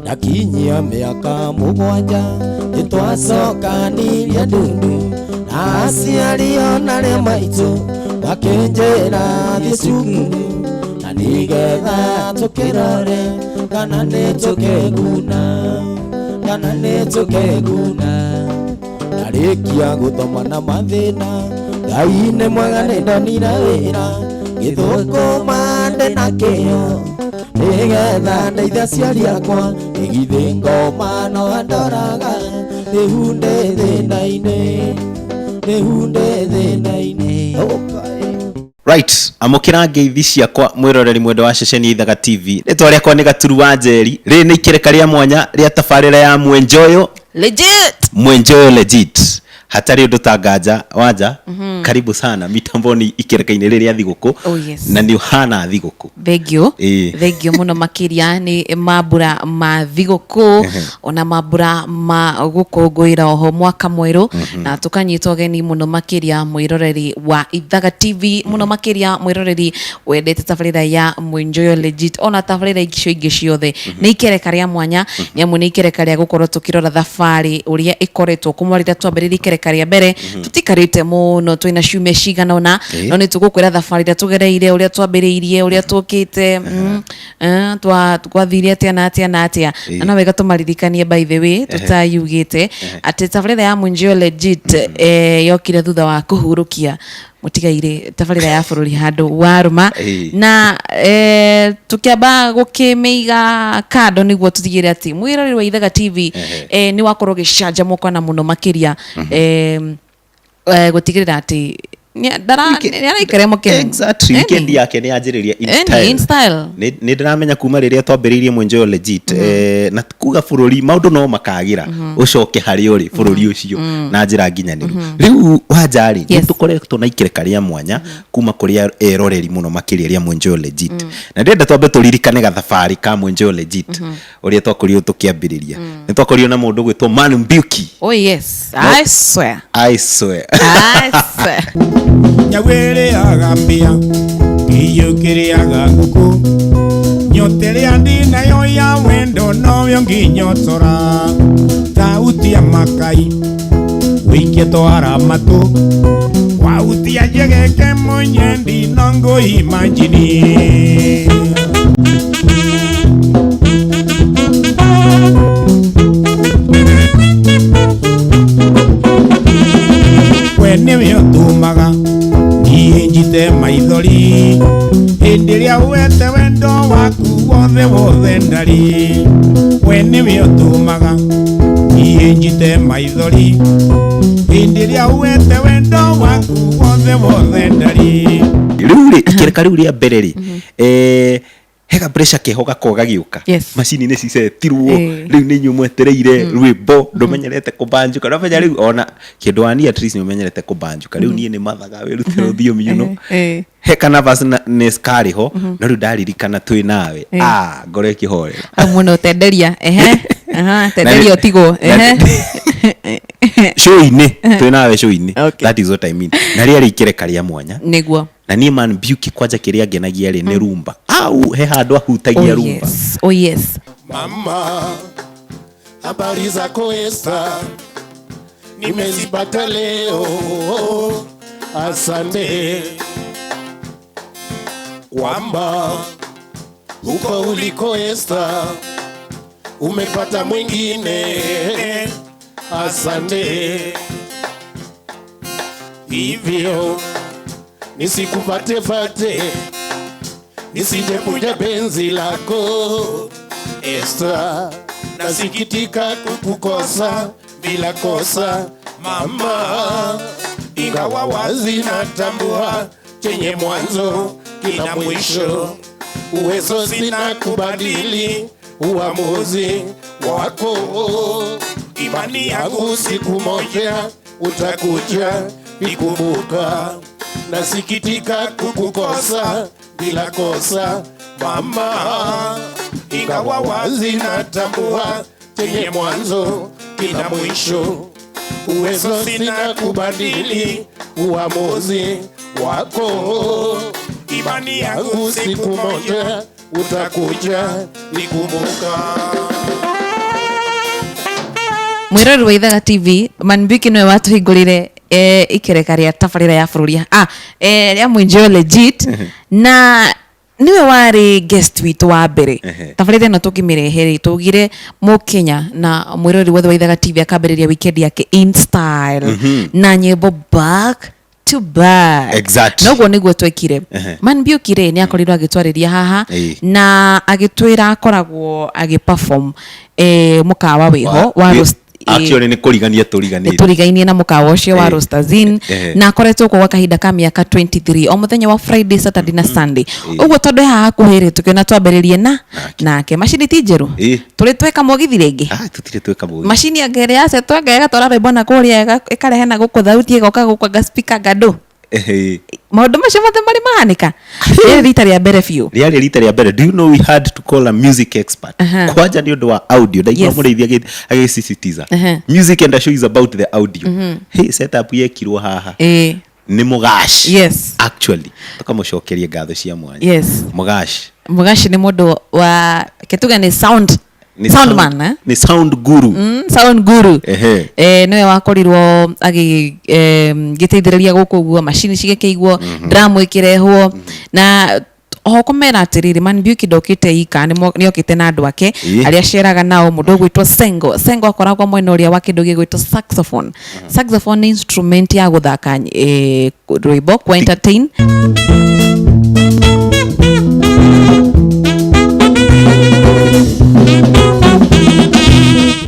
Ndakinyia mĩaka 7 nĩtwacokanirie ndundu na aciari ona arĩa maitũ makĩnjĩra thiĩ cukuru na nĩgetha tũkĩrore kana nĩtũkĩguna kana nĩtũkĩguna. Ndarĩkia gũthoma na mathĩna, Ngai nĩ mwega nĩndonire wĩra gĩthũkũma ndĩ na kĩyo nĩgetha ndeithie aciari akwa ĩgithĩ ngoma no andoraga rĩu ndĩ thĩna-inĩ rĩu ndĩ thĩna-inĩ. Right, amũkĩra ngeithi ciakwa mwĩroreri mwendo wa ceceni Ithaga TV. Rĩtwa rĩakwa nĩ Gaturu wa Njeri. Rĩrĩ nĩ ikereka rĩa mwanya rĩa tabarĩra ya Mwenjoyo Legit. Mwenjoyo Legit. Hatarĩ ũndũ ta nganja wanja. Karibu sana mitamboni ikereka-inĩ rĩrĩ rĩa thigũkũ. Oh, yes. Na nĩ ũhana thigũkũ. Thengio. Ĩĩ. Thengio mũno makĩria nĩ mambura ma thigũkũ ona mambura ma gũkũngũĩra oho mwaka mwerũ na tũkanyita ũgeni mũno makĩria mwĩroreri wa Ithaga TV mũno makĩria mwĩroreri wendete tabarĩra ya Mwenjoyo Legit ona tabarĩra icio ingĩ ciothe. Nĩ ikereka rĩa mwanya nĩ amu nĩ ikereka rĩa gũkorwo tũkĩrora thabarĩ ũrĩa ĩkoretwo kuma rĩrĩa twambĩrĩirie ikereka rĩa mbere tũtikarĩte mũno twĩna ciumia cigana ũna no nĩ tũgũkwĩra thabarĩ ĩrĩa tũgereire ũrĩa twambĩrĩirie ũrĩa tũkĩte twathire atĩa na atĩa na atĩa. Na no wega tũmaririkanie by the way tũtayugĩte atĩ tabarĩra ya Mwenjoyo Legit yokire thutha wa kũhurũkia mũtigairĩ tabarĩra ya bũrũri handũ warũma na tũkĩamba gũkĩmĩiga kando nĩguo tũtigĩrĩre atĩ mwĩroreri wa Ithaga TV nĩ wakorwo ũgĩcanjamũka na mũno makĩria gũtigĩrĩra atĩ nĩaraikara mũkenu. Exactly. Weekend yake nĩ yanjĩrĩria in style. In style. Nĩ ndĩramenya kuma rĩrĩa twambĩrĩirie Mwenjoyo Legit na kuga bũrũri maũndũ no makagĩra ũcoke harĩa ũrĩ bũrũri ũcio na njĩra nginyanĩru. Rĩu wanja rĩ nĩ tũkoretwo na ikereka rĩa mwanya kuma kũrĩ eroreri mũno makĩria rĩa Mwenjoyo Legit. Na ndĩrenda twambe tũririkane gathabarĩ ka Mwenjoyo Legit ũrĩa twakorirwo tũkĩambĩrĩria. Nĩ twakorirwo na mũndũ ũgwĩtwo Manu Mbiuki. Oh yes, I swear. I swear. I swear. Nyawĩrĩaga mbĩa iyũkĩrĩaga ngũkũ nyote rĩa ndinayo ya wendo noyo nginyotora tautia makai wĩikie twara matũ wautia njegeke mũnyendi no ngũimajini. We nĩwe ũtũmaga niĩ njite maithori hĩndĩ ĩrĩa wete wendo waku wothe wothe ndari. We nĩwe ũtũmaga niĩ njite maithori hĩndĩ ĩrĩa wete wendo waku wothe wothe ndari. Rĩu rĩ ikereka rĩu rĩa mbere rĩ hega pressure keho gakorwo gagĩũka. Macini nĩ cicetirwo rĩu nĩ inyuĩ mwetereire rwĩmbo ndũmenyerete kũbanjuka ndũmenya rĩu ona kĩndũ wa niĩ at least nĩ ũmenyerete kũbanjuka rĩu niĩ nĩ mathaga wĩrute rũthiomi you know. He ka nervousness karĩ ho no rĩu ndaririkana twĩ nawe ngoro ĩkĩhorera. Hau mũno tenderia ehe aha tenderia ũtigwo ehe show-inĩ twĩ nawe show-inĩ. That is what I mean. Na rĩarĩ ikereka rĩa mwanya nĩguo. Na niĩ Man Mbiuki kwanja kĩrĩa ngenagia rĩ nĩ rumba au he handũ ahutagia rumba. Yes. Oh yes. Mama, habari zako Esther, nimezipata leo, asante kwamba huko uliko Esther umepata mwingine, asante. Hivyo nisikupate fate, nisije kuja penzi lako Esther, nasikitika kukukosa bila kosa mama, ingawa wazi natambua chenye mwanzo kina mwisho, uwezo sina kubadili uamuzi wako, imani yangu siku moja utakuja ikumbuka, nasikitika kukukosa bila kosa mama, ingawa wazi natambua chenye mwanzo kina mwisho, Uwezo sina kubadili uamuzi wako. Imani yangu siku moja utakuja nikumbuka. Mwirori wa Ithaga TV, Manbiki niwe watuhingũrĩre ikereka rĩa tabarĩra ya bũrũri rĩa Mwinjio Legit, na niwe warĩ guest witũ wa mbere. Tabarĩra ĩno tũkĩmĩrehe rĩ, tũgire mũkenya na mwĩroreri wothe wa Ithaga TV akambĩrĩria weekend yake in style na nyĩmbo back to back. Noguo nĩguo twekire. Manbiuki rĩ, nĩ akorirwo agĩtwarĩria haha na agĩtwĩra akoragwo agĩ perform mũkawa wĩho wa Actually nĩ kũrigania tũriganĩte. Tũrigainie na mũkawa ũcio wa Rostazin, na akoretwo kuo gwa kahinda ka mĩaka 23, o mũthenya wa Friday, Saturday na Sunday. Ũguo tondũ haha hakuhĩ rĩ, tũkĩona twambĩrĩrie na Nake. Nake macini ti njerũ. Tũrĩ tweka mũgithi rĩngĩ? Ah, tũtirĩ twĩka mũgithi. Macini anga ĩrĩa yacetwo anga ĩgatwara rwĩmbo na kũrĩa, ĩkarehe na gũkũ thauti, ĩgoka gũkũ, anga speaker, anga ndũ. Maũndũ macio mothe marĩ mahanĩka rĩrĩ rita rĩa mbere biũ. Rĩarĩ rita rĩa mbere. Do you know we had to call a music expert kwanja nĩ ũndũ wa audio? Ndaigua mũrĩithi agĩsisitiza, music and the show is about the audio. Hey, setup yekirwo haha nĩ Mũgaci. Actually tũkamũcokeria ngatho cia mwanya. Mũgaci. Mũgaci nĩ mũndũ wa ketuga nĩ sound Nĩ sound man, eh? Nĩ sound guru. Sound guru. Niwe wakorirwo agĩteithĩrĩria gũkũ ũguo macini cigĩkĩigwo, drum ĩkĩrehwo, na oho kũmera atĩrĩrĩ, Manbiuki ndokĩte ika, nĩokĩte na andũ ake arĩa aceraga nao, mũndũ ũgwĩtwo Sengo. Sengo akoragwo mwena ũrĩa wa kĩndũ gĩgwĩtwo saxophone. Saxophone nĩ instrument ya gũthaka rwĩmbo, ku entertain.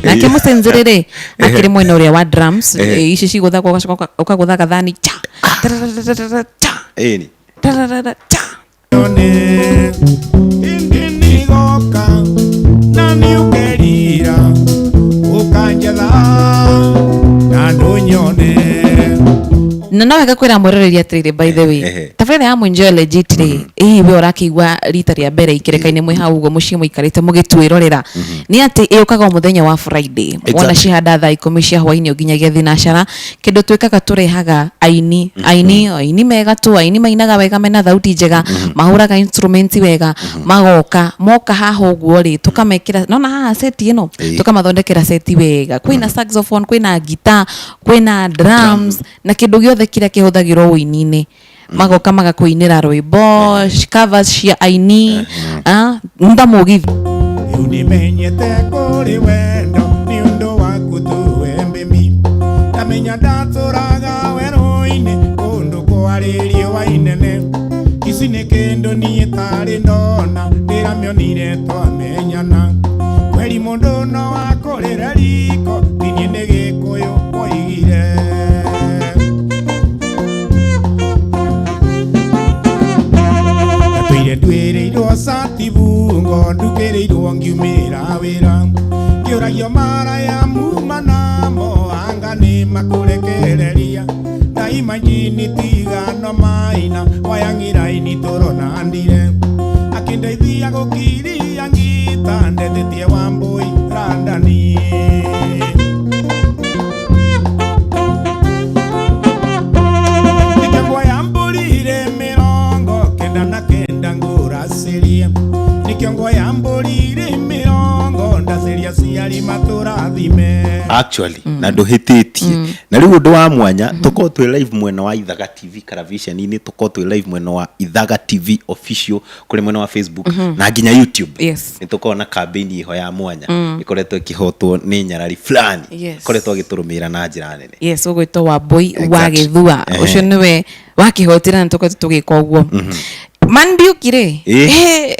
Nake mũcenzĩrĩ rĩ, akĩrĩ mwena ũrĩa wa drums. Ici cigũthagwo, ũgacoka ũkagũtha gathani cha tarararara, cha tararara, cha. Nyone indi nigoka na niukerira ukanjetha na ndunyone. Na no wega kwĩra mwĩroreri atĩrĩrĩ, by the way, tabarĩra ya Mwinjio Legit rĩ, ĩhihi we ũrakĩigua rita rĩa mbere ikĩreka-inĩ mwĩ hau ũguo mũciĩ mũikarĩte mũgĩtwĩrorera, nĩ atĩ ĩũkaga o mũthenya wa Friday, wona cihanda thaa 10 cia hwaĩ-inĩ nginyagia thinacara. Kĩndũ twĩkaga, tũrehaga aini, aini mega tu, aini mainaga wega, mena thauti njega, mahũraga instrument wega, magoka moka haha ũguo rĩ, tũkamekĩra nona haha seti ĩno, tũkamathondekera seti wega, kwĩna saxophone, kwĩna guitar, kwĩna drums na kĩndũ gĩothe kĩrĩa kĩhũthagĩrwo ũini-inĩ. Magoka magakũinĩra rwĩmbo, covers cia aini nda mũgithi. Rĩu nĩmenyete kũrĩ wendo nĩ ũndũ waku tuwe mbĩmi, ndamenya ndatũraga werũ-inĩ kũndũ kwarĩ riũa inene. Ici nĩ kĩndũ niĩ tarĩ ndona, ndĩramĩonire twamenyana. Kweri mũndũ no akũrĩre riko, tinie nĩ Gĩkũyũ woigire. Ndatũire nduĩrĩirwo cati bungo, ndukĩrĩirwo ngiumĩra wĩra, ngĩũragio mara ya muma namo anga nĩ makũrekereria, ndaimajini tigano maina wayang'iraini tũrona ndire, akĩndeithia gũkiria ngita ndetĩtie Wambũi randani. Nĩkĩo ya mbũri irĩ 99 ngũracĩrie, nĩkĩo ya mbũri irĩ 80 ndacĩria ciari matũrathime. Actually na ndũhĩtĩtie. Na rĩu ũndũ wa mwanya, tũkorwo twĩ live mwena wa Ithaga TV Karaviceni-inĩ, tũkorwo twĩ live mwena wa Ithaga TV Official kũrĩ mwena wa Facebook na nginya YouTube. Nĩ tũkorwo na campaign ĩho ya mwanya ĩkoretwo ĩkĩhotwo nĩ nyarari fulani, ĩkoretwo agĩtũrũmĩrĩra na njĩra nene. Yes, ũgwĩtwo Wambũi wa Gĩthua. Ũcio nĩwe wakĩhotera na tũkoretwo tũgĩka ũguo. Manbiuki rĩ,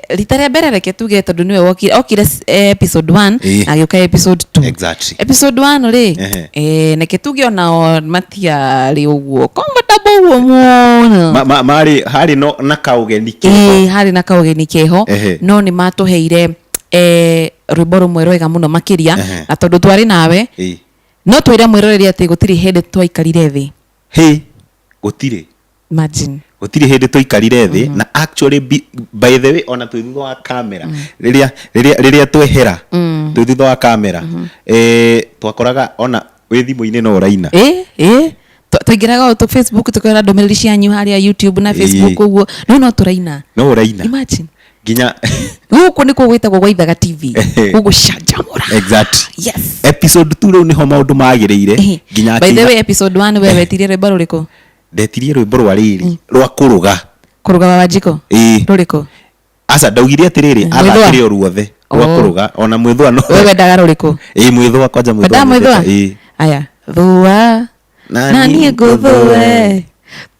rita rĩa mbere reke tuge tondũ nĩwe wokire, okire episode 1 na agĩũka episode 2. Episode 1 rĩ, reke tuge onao matiarĩ ũguo comfortable ũguo mũno. Marĩ harĩ no na kaũgeni keho. Harĩ na kaũgeni keho, no nĩ matũheire rwĩmbo rũmwe rwega mũno makĩria, na tondũ twarĩ nawe, no twĩre mwĩroreri atĩ gũtirĩ hĩndĩ twaikarire thĩ. Hĩ, gũtirĩ. Imagine. Gũtirĩ hĩndĩ tũikarire thĩ. Na actually by the way, ona twĩ thutha wa kamera, rĩrĩa twehera twĩ thutha wa kamera, twakoraga ona Wĩ thimũ-inĩ no ũraina. Ĩ ĩ twaingĩraga o tũ Facebook tũkĩona ndũmĩrĩri cianyu harĩa YouTube na Ĩĩ. Facebook ũguo no no tũraina. No ũraina. Imagine. Nginya Gũkũ nĩkuo gwĩtagwo gwa Ithaga TV. Gũgũcanjamũra. Exactly. Yes. Episode 2 rĩu nĩho maũndũ magĩrĩire nginya By the akĩina- way, episode 1 we wetirie rwĩmbo rũrĩkũ? Ndetirie rwĩmbo rwa rĩrĩ rwa kũrũga. Kũrũga wa Wanjikũ? Ĩĩ. Rũrĩkũ? Aca, ndaugire atĩrĩrĩ, Mwĩthũa? athakire o ruothe rwa Oh. kũrũga ona mwĩthũa no. We wendaga rũrĩkũ? Ĩĩ, mwĩthũa kwanja, mwĩthũa. Wendaga mwĩthũa? Ĩĩ. Aya, thũa na niĩ ngũthũe,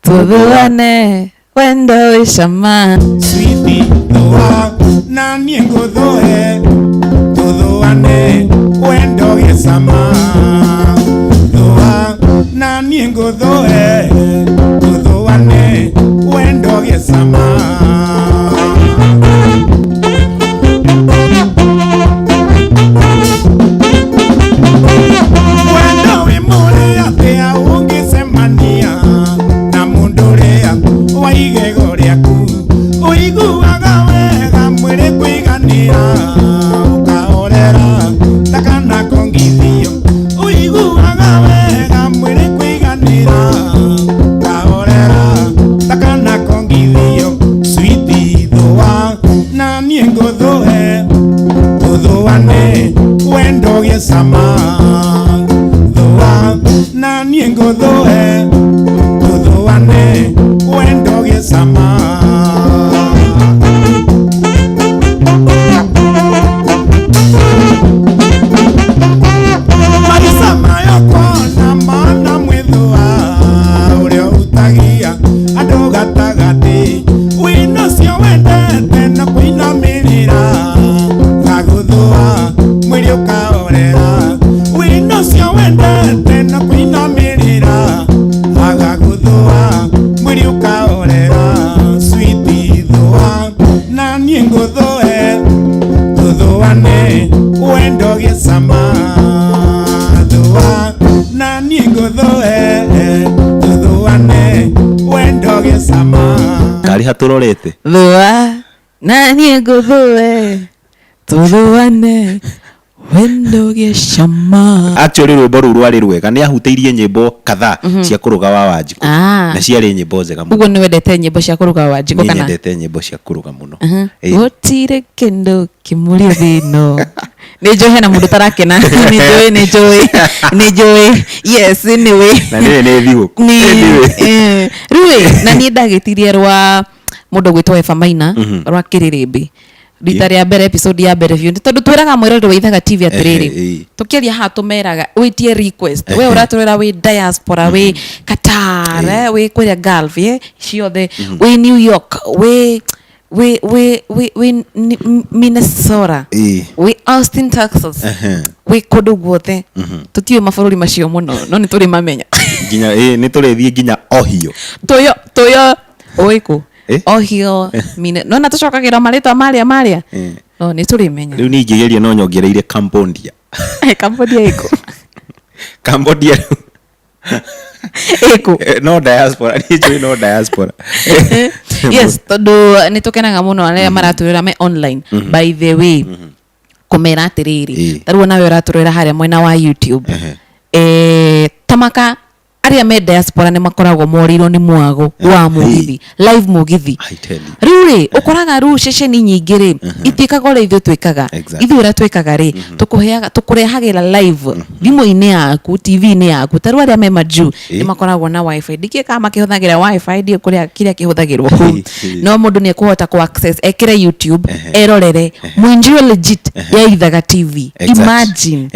tũthũane, wendo wĩ cama. Sweetie, thũa na niĩ ngũthũe, tũthũane, wendo wĩ cama. Thũa na niĩ ngũthũe, tũthũane, wendo wĩ cama. Wendo wĩ mũrĩ atĩa ũngĩcemania na mũndũ ũrĩa wa igego rĩaku, ũiguaga wega mwĩrĩ kũiganĩra, ũkahorera ta kana kongithio. Ũiguaga wega mwĩrĩ kũiganĩra, ũkahorera ta kana kongithio. Sweetie, thũa na niĩ ngũthũe, tũthũane, wendo gĩ cama. Thũa na niĩ ngũthũe, tũthũane, wendo gĩ cama. Marisa mayo kona mana mwĩthũa ũrĩa ũhutagia andũ gatagatĩ, wĩna ũcio wendete na kũinamĩrĩra, gagũthũa mwĩrĩ ũkahorera. Wĩna ũcio wendete na kũinamĩrĩra, agagũthũa mwĩrĩ ũkahorera. Sweetie, thũa na niĩ ngũthũe, tũthũane, wendo gĩ cama. Thũa na niĩ ngũthũe, tũthũane, wendo gĩ cama. Karĩ hatũrorete. Thũa na niĩ ngũthũe, tũthũane, wendo gĩ cama. Actually rwĩmbo rũu rwarĩ rwega, nĩ ahutĩirie nyĩmbo kadhaa cia kũrũga wa Wanjikũ Ah. na ciarĩ nyĩmbo njega mũno. Ũguo nĩ wendete nyĩmbo cia kũrũga wa Wanjikũ Nĩ kana? nyendete nyĩmbo cia kũrũga mũno. Ĩĩ. Gũtirĩ kĩndũ kĩmũrĩ thĩno. Nĩ njũĩ hena mũndũ tarakena. Nĩ njũĩ, nĩ njũĩ, nĩ njũĩ. Yes, anyway. Na nĩwe nĩ thigũkũ. Anyway. Rĩu ĩ, na niĩ ndagĩtirie rwa mũndũ ũgwĩtwo Eva Maina rwa Kĩrĩrĩmbĩ rita rĩa mbere, episode ya mbere biũ, tondũ twĩraga mwĩroreri wa Ithaga TV atĩrĩrĩ, Ehe, ĩĩ. tũkĩaria haha tũmeraga wĩtie request. We ũratwĩra wĩ diaspora, wĩ Qatar, wĩ kũrĩa Gulf, ciothe, wĩ New York, wĩ Minnesota, wĩ Austin, Texas, wĩ kũndũ guothe. Tũtiũĩ mabũrũri macio mũno, no nĩ tũrĩ mamenya. Nginya ĩĩ, nĩ tũrĩthiĩ nginya Ohio. Tũyo tũyo ũĩ kũ? Eh? Ohio, mine nona tũcokagĩra marĩtwa marĩa marĩa, no nĩ tũrĩmenya. Rĩu niĩ ingĩgeria no nyongereire Cambodia. Cambodia ĩkũ? Cambodia Ĩkũ? No diaspora, niĩ njũĩ no diaspora. Yes, tondũ nĩ tũkenaga mũno arĩa maratwĩrora me online. By the way, kũmera atĩrĩrĩ, tarĩu onawe ũratũrora harĩa mwena wa YouTube, tamaka arĩa me diaspora nĩ makoragwo morĩirwo nĩ mwago wa mũgithi, live mũgithi. I tell you. Rĩu rĩ, ũkoraga rĩu ceceni nyingĩ rĩ itiĩkaga ũrĩa ithuĩ twĩkaga. Ithuĩ ũrĩa twĩkaga rĩ, tũkũheaga, tũkũrehagĩra live thimũ-inĩ yaku, TV-inĩ yaku. Ta rĩu arĩa me majuu nĩ makoragwo na wifi, ndikĩĩ kana makĩhũthagĩra wifi, ndiũĩ kũrĩa kĩrĩa kĩhũthagĩrwo kũu, no mũndũ nĩ ekũhota kũ access, ekĩre YouTube, erorere Mwinjio Legit ya Ithaga TV. Imagine.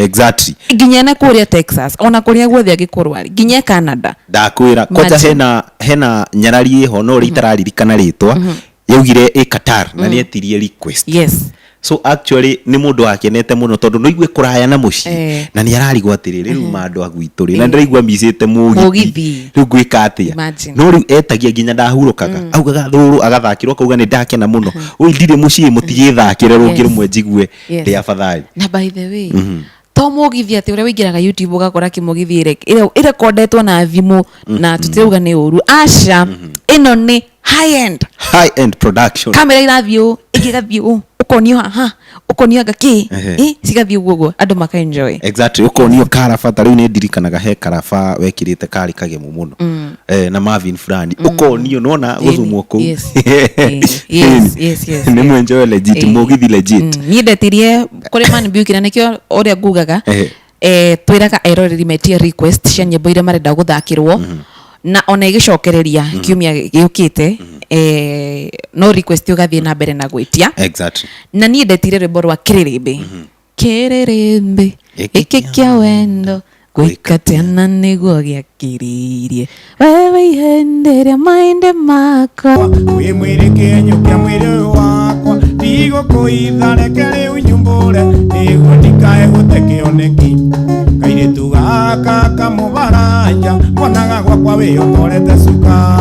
Nginya na kũrĩa Texas, ona kũrĩa guothe angĩkorwo arĩ, nginya Canada. Ndakwĩra kwanja. Imagine. Hena nyarari ĩho, no ũrĩa itararirikana rĩtwa, yaugire ĩ Qatar na nĩ etirie request. So actually nĩ mũndũ wakenete mũno tondũ no igue kũraya na mũciĩ na nĩ ararigwo atĩrĩrĩ, rĩu ma andũ a gwitũ rĩ, na ndĩraigua micĩte mũgithi, Mũgithi. rĩu ngwĩka atĩa? Imagine. No rĩu etagia nginya ndahurũkaga, augaga thũrũ agathakĩrwo, akauga nĩ ndakena mũno, ũi ndirĩ mũciĩ, mũtigĩthakĩre rũngĩ rũmwe njigue ndĩ afadhali. Na by the way, to mũgithi atĩ ũrĩa ũingĩraga YouTube ũgakora kĩmũgithi ĩrekondetwo na thimũ, na tũtirauga nĩ ũru, aca, ĩno nĩ high end High end production. Kamera irathiĩ ũũ, ĩngĩ ĩgathiĩ ũũ, ũkona. Ũkonio haha, ũkonio anga kĩ. Cigathiĩ ũguo ũguo andũ maka enjoy. Exactly, ukonio karaba. Ta rĩu nĩ ndirikanaga he karaba wekĩrĩte karĩ kagemu mũno, na Marvin fulani, ukonio nona gũthumwo kũu. Nĩ mwenjoe legit. Mũgithi legit. Niĩ ndetirie kũrĩ Man Beauty na nĩkĩo ũrĩa ngugaga, twĩraga eroreri metie request cia nyĩmbo iria marenda gũthakĩrwo, na ona ĩgĩcokereria kiumia gĩũkĩte, no request ũgathiĩ na mbere na gwĩtia. Na niĩ ndetire rwĩmbo rwa Kĩrĩrĩmbĩ, Kĩrĩrĩmbĩ gĩkĩ kĩa wendo, gwĩkatĩana nĩguo gĩakĩrĩirie wewe ihende rĩa maende makwa. Wĩ mwĩrĩ kĩenyũ kĩa mwĩrĩ ũyũ wakwa, ndigũkũitha, reke rĩu nyumbũre nĩguo ndikae gũte kĩoneki. Kairĩtu gaka kamũbaranja, wonaga gwakwa wĩyotorete cuka.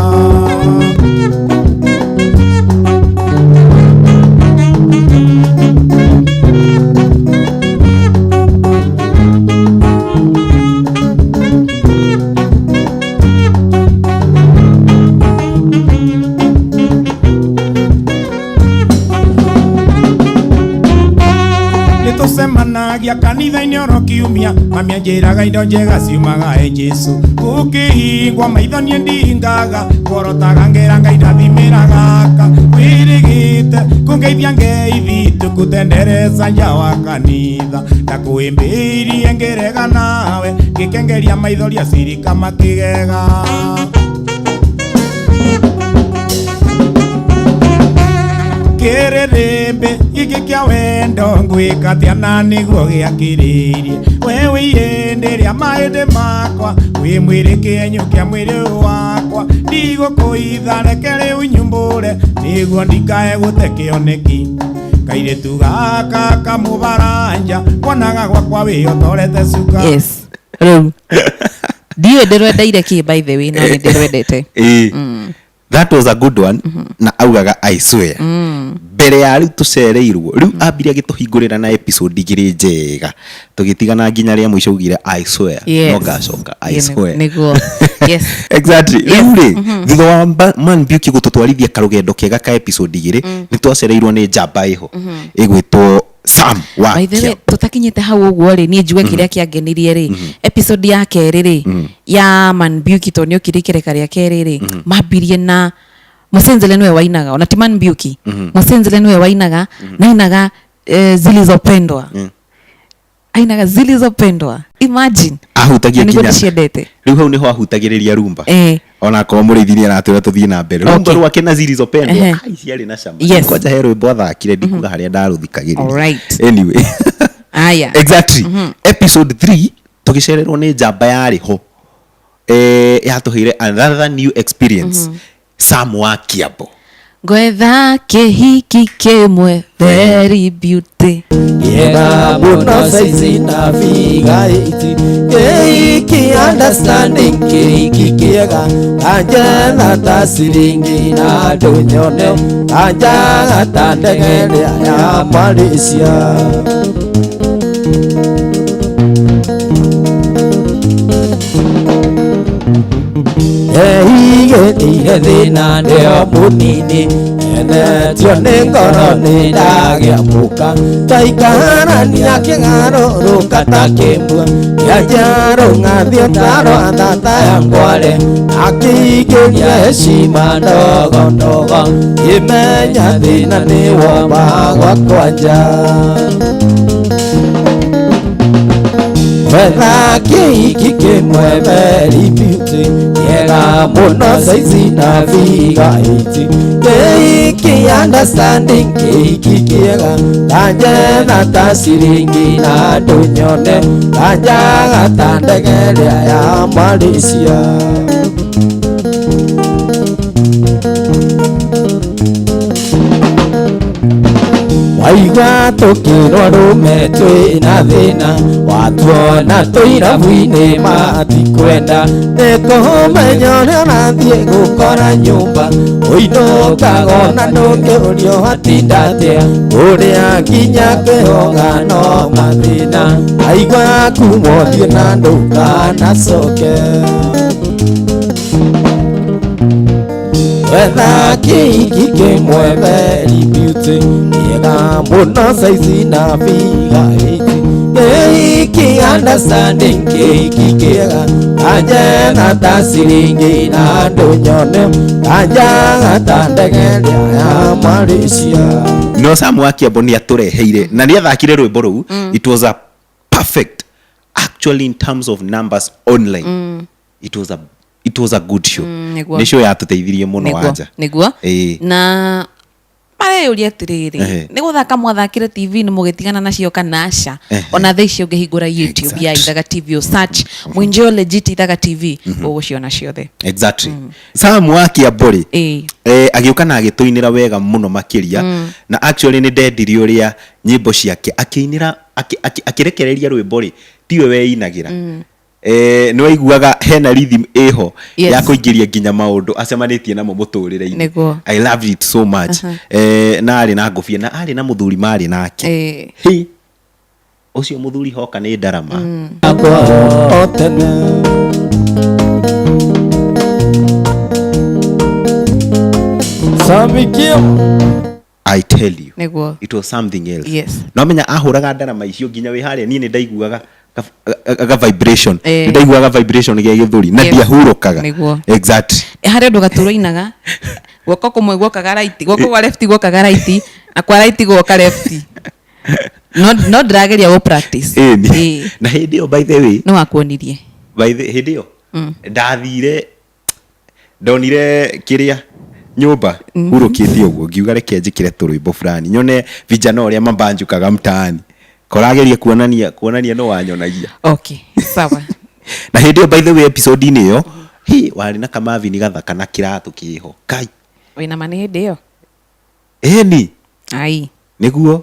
Nĩtũcemanagia kanitha-inĩ oro kiumia, mami anjĩraga indo njega ciumaga he Jesũ. Gũkĩhingwo maitho niĩ ndingaga, ngorotaga ngera Ngai ndathimĩra gaka wĩrĩgĩte kũngeithia ngeithi tũkũtendereza nja wa kanitha. Ndakũĩmbĩirie ngĩrega nawe, ngĩkengeria maithori acirika makĩgega. Kĩrĩrĩmbĩ gĩkĩ kĩa wendo, ngwĩka atĩa na nĩguo gĩakĩrĩirie we wĩ ihĩndĩ rĩa mahĩndĩ makwa, wĩ mwĩrĩ kĩenyũ kĩa mwĩrĩ ũyũ wakwa, ndigũkũitha, reke rĩu nyumbũre nĩguo ndikae gũte kĩoneki. Kairĩtu gaka kamũbaranja, wonaga gwakwa wĩyotorete cuka. Yes, rĩu ndiũĩ ndĩrwendeire kĩ, by the way, no nĩ ndĩrwendete. That was a good one. Na augaga "I swear" mbere ya rĩu tũcereirwo. Rĩu ambire agĩtũhingũrĩra na episode igĩrĩ njega, tũgĩtigana nginya rĩa mũico augire "I swear". No ngacoka "I swear". Nĩguo, yes. Exactly. Rĩu rĩ, thutha wa Man Beauty gũtũtwarithia karũgendo kega ka episode igĩrĩ, nĩ twacereirwo nĩ njamba ĩho ĩgwĩtwo Sam wa By the way, Kiambu. Tũtakinyĩte hau ũguo rĩ, niĩ njuge kĩrĩa kĩangenirie rĩ, episode ya kerĩ rĩ ya Man Beauty, tondũ nĩ okire ikereka rĩa kerĩ rĩ, mambirie na Mũsenzele nĩwe wainaga, ona ti Man Beauty, Mũsenzele nĩwe wainaga, na ainaga Zilizopendwa, ainaga Zilizopendwa, imagine. Ahutagia Na nĩguo nginya ndĩciendete. Rĩu hau nĩho ahutagĩrĩria rumba. Ona akorwo mũrĩithi nĩ aratwĩra tũthiĩ na mbere, rumba rwake na Zilizopendwa, ai, ciarĩ na cama. Kwanja he rwĩmbo athakire, ndikuga harĩa ndarũthikagĩrĩria. Anyway. Aya. Exactly. Episode 3 tũgĩcererwo nĩ njamba yarĩ ho, yatũheire another new experience, Sam wa Kiambo. Ngwetha kĩhiki kĩmwe very beauty. Kiega mũno saizi na figa iti, kĩhiki understanding, kĩhiki kĩega kanjetha ta ciringi na andũ nyone kanjaga ta ndege ĩrĩa ya Malaysia. Ehigĩrĩire thĩna ndĩo mũnini, endetio nĩ ngoro nĩ ndagĩa mũka, twaikarania kĩgarũrũka ta kĩmbua kĩa njarũ, ng'athio taro thata ya ngware, akĩingĩria heshima ndogo ndogo, ngĩmenya thĩna nĩ womba gwakwa nja. Wetha kĩhiki kĩmwe very beauty, kĩega mũno saizi na figa iti, kĩhiki understanding, kĩhiki kĩega kanjetha ta ciringi na andũ nyone kanjaga ta ndege ĩrĩa ya Malaysia. Waigua tũkĩrwo rũme twĩna thĩna, watuona tũirabu-inĩ matikwenda, nĩ kũmenya ũrĩa ũrathiĩ gũkora nyũmba, ũinũkaga ona ndũngĩũrio watinda atĩa, ũrĩa nginya kwĩhoga no mathĩna, aigua kuma ũthiĩ na ndũkanacoke. Wetha kĩhiki kĩmwe very beauty kĩega mũno saizi na figa eight kĩhiki understanding kĩhiki kĩega kanjega ta ciringi na andũ nyone kanjaga ta ndege ĩrĩa ya Malaysia. No Sam wa Kiambo nĩ atũreheire na nĩ athakire rwĩmbo rũu. It was a perfect, actually, in terms of numbers online, it was a good show. Nĩguo. Nĩ show yatũteithirie mũno. Nĩguo. Wanja. Nĩguo. Ĩĩ. Na mareyũria atĩrĩrĩ, nĩ gũthaka mwathakire TV nĩ mũgĩtigana nacio kana aca? Ona thaa ici ũngĩhingũra YouTube ya Ithaga TV, ũ search Mwinjio Legit Ithaga TV, ũgũciona ciothe. Exactly. Sam wa Kiambo rĩ, agĩũka na agĩtũinĩra wega mũno makĩria. Na actually nĩ ndendire ũrĩa nyĩmbo ciake akĩinĩra, akĩrekereria rwĩmbo rĩ, tiwe weinagĩra. Nĩ waiguaga hena rhythm ĩho ya kũingĩria nginya maũndũ acemanĩtie namo mũtũrĩre-inĩ. I loved it so much. Na arĩ na ngũbia na arĩ na mũthuri marĩ nake. Hĩ, ũcio mũthuri hoka nĩ ndarama. Akwa o tene. Samikio. I tell you, it was something else. No menya ahũraga ndarama icio nginya wĩ harĩa niĩ nĩ ndaiguaga ga vibration. Nĩ ndaiguaga vibration gĩa gĩthũri na ndiahurũkaga. Exactly. Harĩ ũndũ Gaturo inaga, guoko kũmwe guokaga right, guoko kwa left guokaga right, na kwa right guoka left, no ndĩrageria gũ practice. Ĩni. Na hĩndĩ ĩyo, by the way, Nĩ wakuonirie. By the hĩndĩ ĩyo ndathire ndonire kĩrĩa nyũmba hurũkĩte ũguo, ngiuga reke njĩkĩre tũrwĩmbo fulani nyone vijana ũrĩa mambanjukaga mtaani, korageria kuonania no wanyonagia. Okay, sawa. Na hĩndĩ ĩyo, by the way, episode-inĩ ĩyo hi warĩ na kamavini gathaka na kĩratũ kĩho kai. Wĩna ma nĩ hĩndĩ ĩyo? Ĩni. Ai. Nĩguo.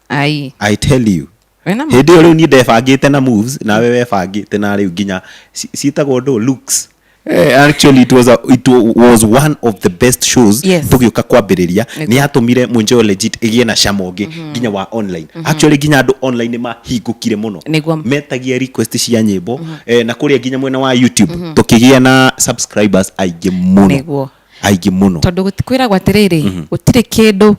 Ai. I tell you. Wĩna ma? Hĩndĩ ĩyo rĩu niĩ ndebangĩte na moves, nawe webangĩte na rĩu nginya ciĩtagwo ndũ looks. Actually it was one of the best shows. Tũgĩũka kwambĩrĩria, nĩ yatũmire Mwinjeo Legit ĩgĩe na cama ũngĩ nginya wa online. Actually nginya andũ online nĩ mahingũkire mũno, metagia request cia nyĩmbo, na kũrĩa nginya mwena wa YouTube tũkĩgĩa na subscribers aingĩ mũno. Aingĩ mũno. Tondũ kwĩragwo atĩrĩrĩ, gũtirĩ kĩndũ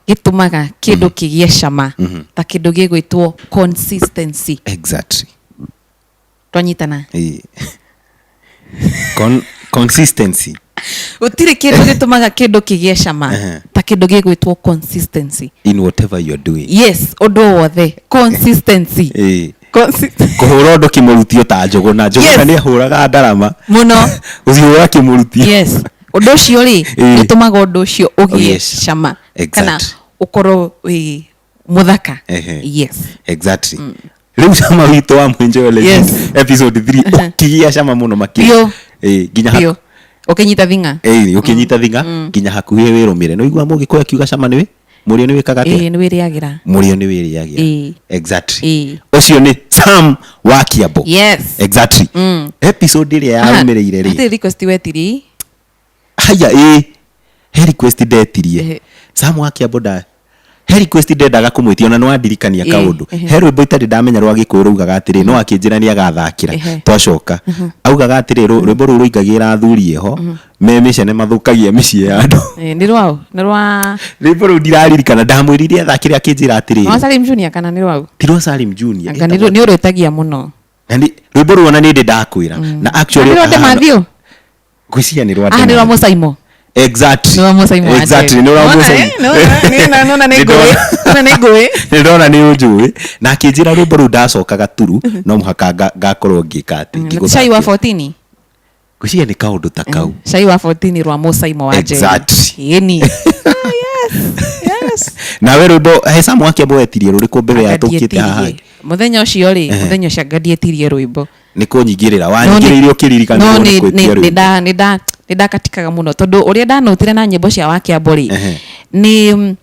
gĩtũmaga kĩndũ kĩgĩe cama ta kĩndũ gĩgwĩtwo consistency. Twanyitana? Ĩĩ. Consistency. Gũtirĩ kĩndũ gĩtũmaga kĩndũ kĩgĩe cama ta kĩndũ gĩgwĩtwo consistency. In whatever you're doing. Yes, ũndũ o wothe, consistency. Kũhũra ũndũ kĩmũrutio ta Njũgũna. Njũgũna nĩ ahũraga ndarama. Mũno. Gũcihũra kĩmũrutio. Yes, ũndũ ũcio rĩ, ũtũmaga ũndũ ũcio ũgĩe cama kana ũkorwo wĩ mũthaka. Exactly. Rĩu cama witũ wa Mwinjeo Legit episode 3 ũkĩgĩa cama mũno makĩria. Ĩĩ, nginya Biũ, ũkĩnyita thing'a. Ĩĩ, ũkĩnyita thing'a nginya hakuhĩ wĩrũmĩre. Nĩ ũigua mũgĩkũyũ akiuga cama nĩwĩ mũrĩo nĩ wĩkaga atĩa? Ĩĩ, nĩ wĩrĩagĩra. Mũrĩo nĩ wĩrĩagĩra. Exactly. Ũcio nĩ Sam wa Kiambo. Exactly. Episode ĩrĩa yarũmĩrĩire rĩ, Hatirĩ request wetirie? Haya, ĩĩ, he request ndetirie. Sam wa Kiambo nda he request ndendaga kũmwĩtia, ona nĩ wandirikania kaũndũ. He rwĩmbo itarĩ ndamenya rwa gĩkũyũ raugaga atĩrĩ, no akĩnjĩra nĩ agathakĩra. Twacoka augaga atĩrĩ, rwĩmbo rũu rũingagĩra athuri ĩho me mĩcene mathũkagia mĩciĩ ya andũ. Nĩ rwao? Nĩ rwa Rwĩmbo rũu ndiraririkana, ndamwĩrire athakĩre, akĩnjĩra rwa atĩrĩrĩ, Salim Junior kana nĩ rwau? Ti rwa Salim Junior. Anga nĩ ũrwĩtagia mũno. Na rwĩmbo rũu ona nĩ ndĩ ndakwĩra na actually Nĩ rwa Dematthew? Ngwĩciria nĩ rwa Ah, nĩ rwa Dematthew. Mũcaimo. Exactly. Nĩ rwa Mũcaimo wa Exactly, Njeri. nĩ rwa Nĩwona, Mũcaimo. eh? Nĩwona nĩ Nĩ ngũĩ. ndona. Nĩwona nĩ ngũĩ. Nĩ ndona nĩ ũnjũĩ, na akĩnjĩra rwĩmbo rũu ndacokaga turu no mũhaka ngakorwo ngĩka atĩ Cai wa ngĩgũthakĩra. 14. Ngwĩciria nĩ kaũndũ ta kau. Cai wa 14 rwa Mũcaimo wa Njeri. Ĩni. Ah, yes. Nawe rwĩmbo he Sam Wakiambo wetirie rũrĩkũ mbere ya tũkĩte haha? Anga ndietirie. Mũthenya ũcio rĩ, mũthenya ũcio anga ndietirie rwĩmbo. Nĩ kũnyingĩrĩra wanyingĩrĩire ũkĩririkana No nĩ gwĩtia rwĩmbo. Nĩ ndakatikaga mũno tondũ ũrĩa ndanotire na nyĩmbo cia Wakiambo rĩ, nĩ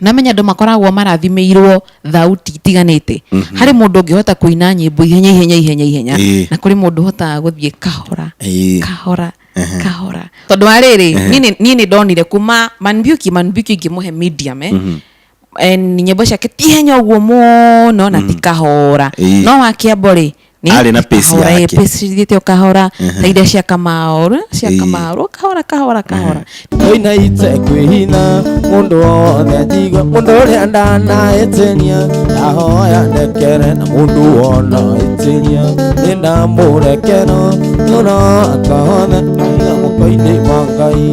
namenya andũ makoragwo marathimĩirwo thauti itiganĩte. Harĩ mũndũ ũngĩhota kũina nyĩmbo ihenya ihenya ihenya ihenya, na kũrĩ mũndũ ũhotaga gũthiĩ kahora kahora kahora, tondũ wa rĩrĩ, niĩ nĩ ndonire kuma Manbiuki, Manbiuki ingĩmũhe medium, nyĩmbo ciake ti ihenya ũguo mũno na ti kahora, no Wakiambo rĩ, Arĩ na pace kahora, yake. pace cithiĩte o kahora ta iria cia Kamaũrũ, cia Ĩĩ. Kamaũrũ, kahora kahora kahora. Oinaite kwĩhitha mũndũ wothe anjigua mũndũ ũrĩa ndanaĩtĩria ndahoya ndekere na mũndũ wona ĩtĩria nĩndamũrekera tũraka hothe aiga mũko-inĩ wa Ngai.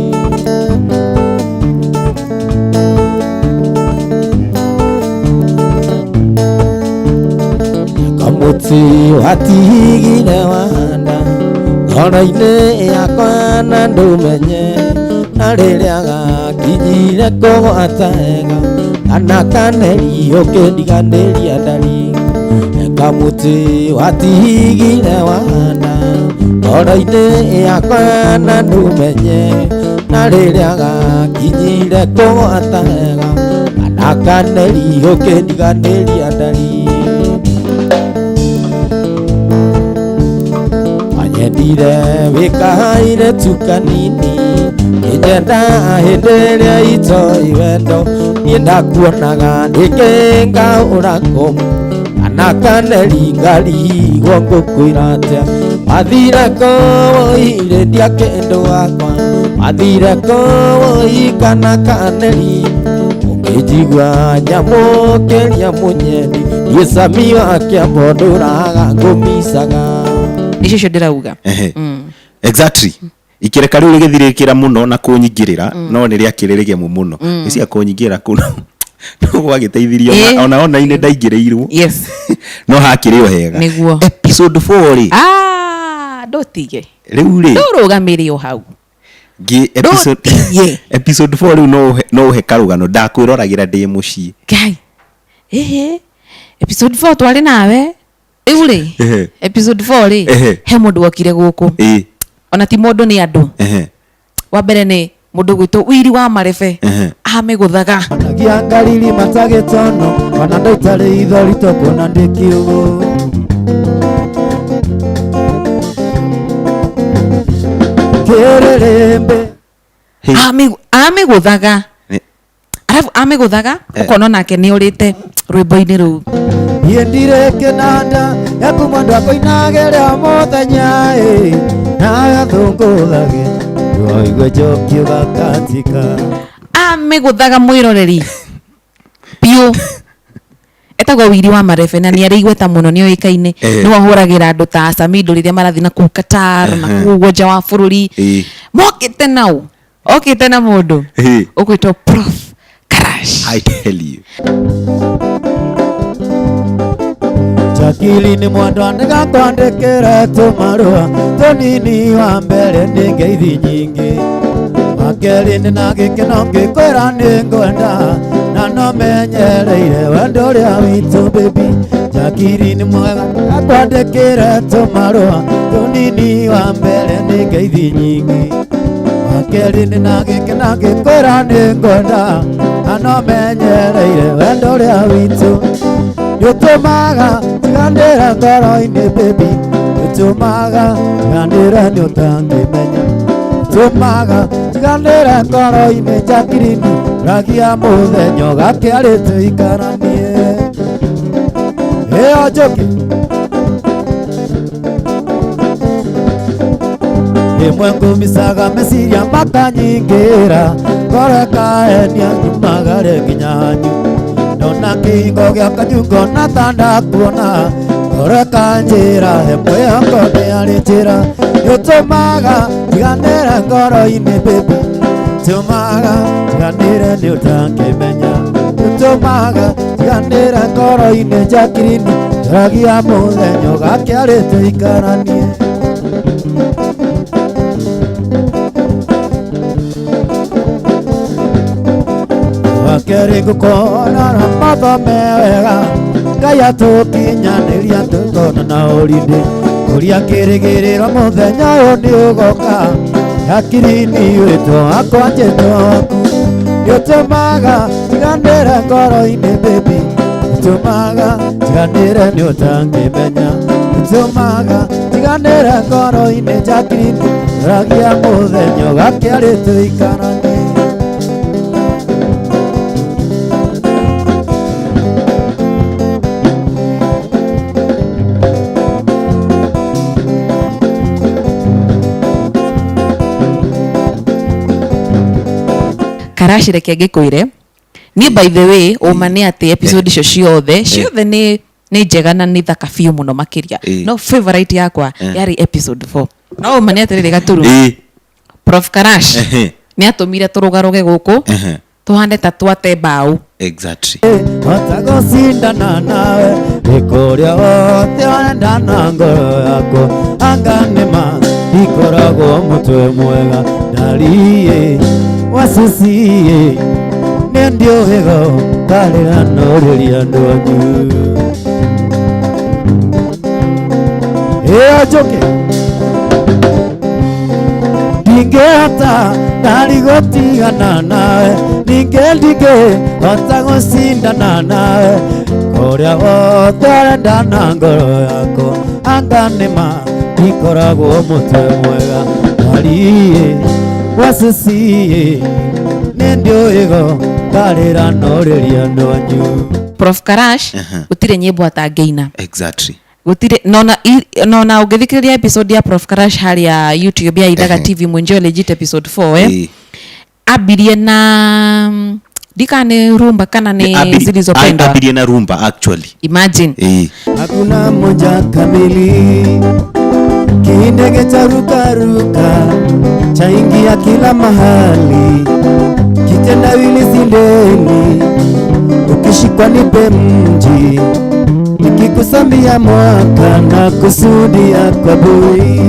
Kamũtĩ watigire wahanda ngoro-inĩ yakwa na ndũmenye na rĩrĩa gakinyire kũgwata wega kana kaneri ũkĩndiganĩria ndari. Kamũtĩ watigire wahanda ngoro-inĩ yakwa na ndũmenye na rĩrĩa gakinyire kũgwata wega kana kaneri ũkĩndiganĩria ndari. Wanyendire wĩkahaire tu kanini kĩnyenda hĩndĩ ĩrĩa itoĩ wendo niĩ ndakuonaga ndĩkĩngaũra kũmũ kana kaneri ngarigwo ngũkwĩra atĩa wathire kũũirĩ ndiakĩndũ wakwa wathire kũũi kana kaneri ũkĩnjigua nyamũkĩria mũnyendi niĩ cami wa kĩambo ndũraga ngũmicaga. Nĩcio icio ndĩrauga. Ehe. Exactly, ikereka rĩu rĩgĩthirĩkĩra mũno na kũnyingĩrĩra no nĩ rĩakĩrĩ rĩgemu mũno ĩcia kũnyingĩrĩra kũu no gwagĩteithirie. Ona ona-inĩ ndaingĩrĩirwo. No hakĩrĩ o hega. Nĩguo. Episode 4 rĩ, Ah, ndũtige. Rĩu rĩ, Ndũrũgamĩre o hau. Ngĩ episode Ndũtige. Episode 4 rĩu no ũhe karũgano ndakwĩroragĩra ndĩ mũciĩ. Ngai, ĩhĩ, episode 4 twarĩ nawe rĩu rĩ. Episode 4 rĩ, he mũndũ wokire gũkũ. Ona ti mũndũ, nĩ andũ. Wa mbere nĩ mũndũ gwĩtwo Wiri wa Marebe. Amĩgũthaga. Onagia ngariri matagĩtono ona ndaitarĩ ithori tũkuona ndĩ kiugũ kĩrĩrĩmbĩ. Hey. Amĩgũthaga. Arabu amĩgũthaga. Ũkona nake nĩ ũrĩte rwĩmbo-inĩ rũu. Niĩ ndirĩ kĩnanda yaku mwendwa akũinagĩre o mũthenya ĩ na agathũngũthage ndũigue njoki ũgakatika. Amĩgũthaga mwĩroreri biũ. Etagwo Wiri wa Marebe na nĩ arĩ igweta mũno, nĩ oĩkaine. Nĩ wahũragĩra andũ ta Samido rĩrĩa marathiĩ na kũu Qatar na kũu ũguo nja wa bũrũri. Mokĩte nau, okĩte na mũndũ ũgwĩtwo Prof Karash. I tell you. Jakili nĩ mwendwa nĩgakwandĩkĩra tũmarũa tũnini wa mbere nĩ ngeithi nyingĩ wa kerĩ nĩ na gĩkeno ngĩkwĩra nĩ ngwenda na no menyereire wendo ũrĩa witũ baby. Jakili nĩ mwega nĩgakwandĩkĩra tũmarũa tũnini wa mbere nĩ ngeithi nyingĩ wa kerĩ nĩ na gĩkeno ngĩkwĩra nĩ ngwenda na no menyereire wendo ũrĩa witũ nĩũtũmaga njiganĩre ngoro-inĩ baby nĩũtũmaga njiganĩre nĩ ũtangĩmenya tũmaga njiganĩre ngoro-inĩ Jacqueline ragia mũthenya ũgakĩarĩ tũikaranie ĩyo njũkĩ rĩmwe ngũmicaga meciria makanyingĩra ngoro ĩkaenia nyumagare nginya hanyu ndona kĩhingo gĩa kanyu ngona ta ndakuona ngoro ĩkanjĩra he mwĩhoko nĩ arĩ njĩra nĩũtũmaga njiganĩre ngoro-inĩ baby tũmaga njiganĩre nĩ ũtangĩmenya nĩũtũmaga njiganĩre ngoro-inĩ Jacqueline njoragia mũthenya ũgakĩarĩ tũikaranie. Wakerĩ ngũkona na mathome wega Ngai atũkinyanĩria tũkona na ũrindĩ kũria kĩrĩgĩrĩro mũthenya ũyũ nĩ ũgoka Jacqueline wĩtwo wakwa njĩtwo waku nĩũtũmaga njiganĩre ngoro-inĩ baby nĩũtũmaga njiganĩre nĩ ũtangĩmenya nĩũtũmaga njiganĩre ngoro-inĩ Jacqueline njoragia mũthenya ũgakĩarĩ tũikaranie. Karashi reke ngĩkwĩre niĩ, by the way, ũma nĩ atĩ episode icio ciothe ciothe nĩ njega na nĩ thaka biũ mũno makĩria. No favorite yakwa yarĩ episode 4. No ũma nĩ atĩrĩrĩ, Gaturu, Prof Karash nĩ atũmire tũrũgarũge gũkũ tũhane ta twate mbaũ. Hota gũcindana nawe ĩkũrĩa wothe ũrenda na ngoro yakwa, anga nĩma ikoragwo mũtwe mwega ndariĩ wacuciĩ nĩ ndiũhĩgo ngarĩra norĩria andũ anyu ĩyo njũke ndingĩhota ndari gũtigana nawe, ningĩ ndingĩhota gũcindana nawe kũrĩa wothe ũrenda na ngoro yakwa, anga nĩma ikoragwo mũtwe mwega ndariĩ wacuciĩ nĩ ndiũĩgo ngarĩra norĩria andũ anyu. Prof Karash gũtirĩ nyĩmbo atangĩina. Gũtirĩ nona ũngĩthikĩrĩria episode ya Prof Karash harĩa YouTube ya Ithaga TV, Mwenjeo Legit episode 4, ambirie na ndika nĩ rumba kana nĩ Zilizopendwa. Ambirie na rumba actually. Imagine. Hakuna moja kamili, kindege cha rukaruka chaingia kila mahali, kitendawili sindeni, ukishikwa nipe mji, nikikusambia mwaka na kusudia kwa bui,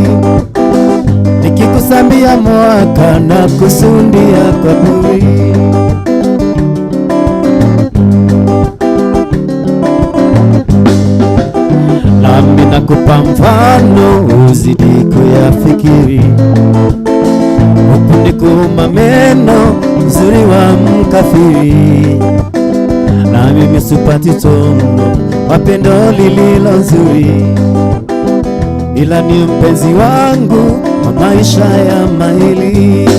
nikikusambia mwaka na kusudia kwa bui. Nami nakupa mfano uzidi kuyafikiri, huku ni kuuma meno uzuri wa mkafiri, na mimi sipati tono wapendo lililo nzuri, ila ni mpenzi wangu wa maisha ya maili,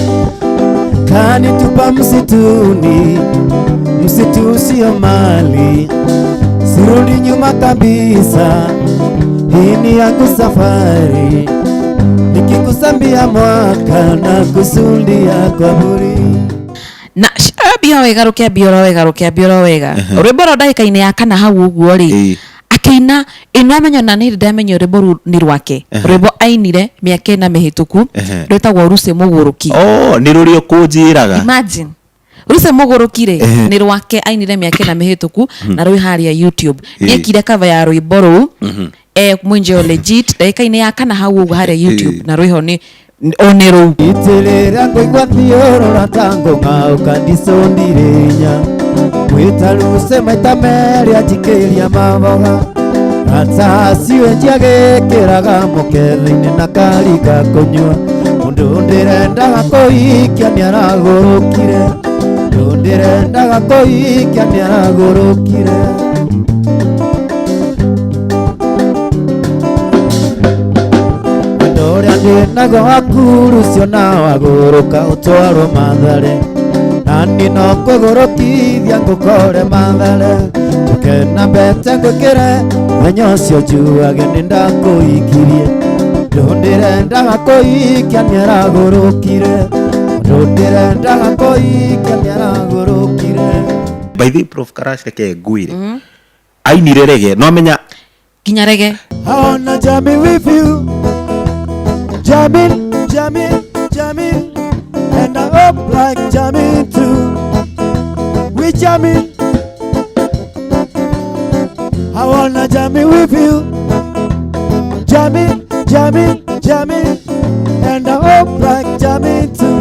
kanitupa msituni, msitu usio mali, sirudi nyuma kabisa, hii ni yangu safari, nikikusambia mwaka na kusudia kwa buri. Na ambia wega, rũkĩambia oro wega, rũkĩambia oro wega, rwĩmbo rwa ndagĩka-inĩ ya kana hau ũguo rĩ, akĩina ĩno amenya na nĩ ndamenya rwĩmbo rũu nĩ rwake, rwĩmbo ainire mĩaka 4 mĩhĩtũku, rwĩtagwo Ruce Mũgũrũki. Oh, nĩ rũrĩa ũkũnjĩraga. Imagine, Ruce Mũgũrũki rĩ, nĩ rwake ainire mĩaka 4 mĩhĩtũku na rwĩ harĩa YouTube. Nĩekire cover ya rwĩmbo rũu Mwenjeo Legit ndagĩka-inĩ ya kana hau ũguo harĩa YouTube, na rwĩho nĩ o nĩ rũu. Itirira ngũigua thiũrũra ta ngũng'a ũkandicũndirĩnya mwĩta ruse maita merĩ anjikĩria maboga ataciwe njiagĩkĩraga mũkethe-inĩ na karika kũnyua mũndũ ndĩrendaga kũhikia nĩaragũrũkire, mũndũ ndĩrendaga kũhikia nĩaragũrũkire. Ũrĩa ndĩnago waku rũcio na wagũrũka ũtwarwo Mathare, nani no ngũgũrũkithia ngũkore Mathare, njũke na mbete ngwĩkĩre mũthenya ũcio njuage nĩ ndakũhikirie, mũndũ ndĩrendaga kũhikia nĩaragũrũkire, mũndũ ndĩrendaga kũhikia nĩaragũrũkire. By the way, Prof Karash, reke ngwĩre ainire rege no amenya nginya rege. I wanna jam it with you, jamming, jamming, jamming, and I hope like jamming too. We jamming. I wanna jam it with you, jamming, jamming, jamming, and I hope like jamming too.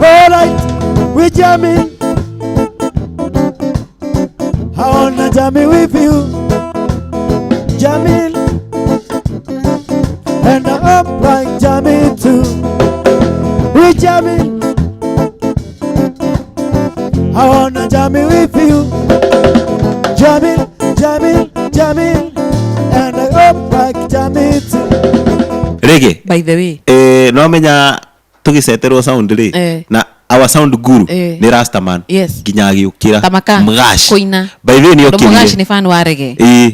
All right, we jamming. I wanna jam it with you, jamming, and I'm like jamming too. We jamming. I wanna jam it with you, jamming, jamming, jamming, and I'm like jamming too. Rege. By the way, No amenya tũgĩceterwo sound rĩ, na Our sound guru Eh. nĩ Rastaman. Yes. Nginya agĩũkĩra. Tamaka, Mgash. kũina. By the way nĩ Tondũ Mũgaci okĩrire. nĩ fan wa reggae. Ĩĩ.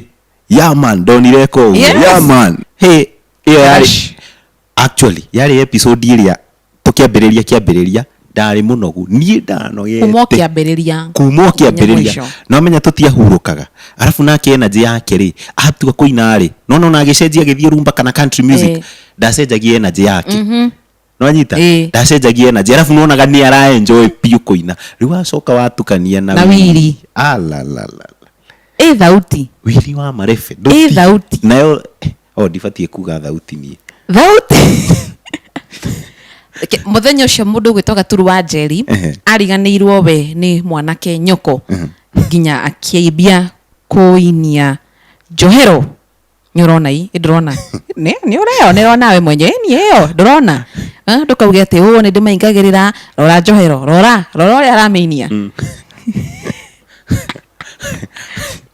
Yeah man, ndonire eka ũguo. Yes. Yeah man. Hey, ĩyo yarĩ Karash. actually yarĩ episode ĩrĩa tũkĩambĩrĩria kĩambĩrĩria ndarĩ mũnogu niĩ ndanogete. Kuma ũkĩambĩrĩria. Kuma ũkĩambĩrĩria. Nginya mũico. No menya tũtiahurũkaga. Arabu nake energy yake rĩ, atua kũina rĩ, no no agĩcenjia agĩthiĩ rumba kana country music, Eh. ndacenjagia energy yake. Nwanyita? Eh. Ndacenjagia energy. Arabu nwonaga nĩ ara enjoy biũ kũina. Rĩu wacoka watukania na Na Wiri. Alalala. Ĩ thauti. Wiri wa marebe. Ĩ thauti. Nayo oh ndibatiĩ kuga thauti niĩ. Thauti. Mũthenya ũcio mũndũ ũgwĩtwo Gaturu wa Njeri Ehe. ariganĩirwo we nĩ mwanake nyoko nginya akĩambia kũinia njohero. Nĩ ũrona ĩ ndũrona nĩ nĩ ũreyonera nawe mwenyewe ni ĩyo ndũrona. Ah, ndũkauge atĩ ũũ nĩ ndĩmaingagĩrĩra, rora njohero, rora rora ũrĩa aramĩinia.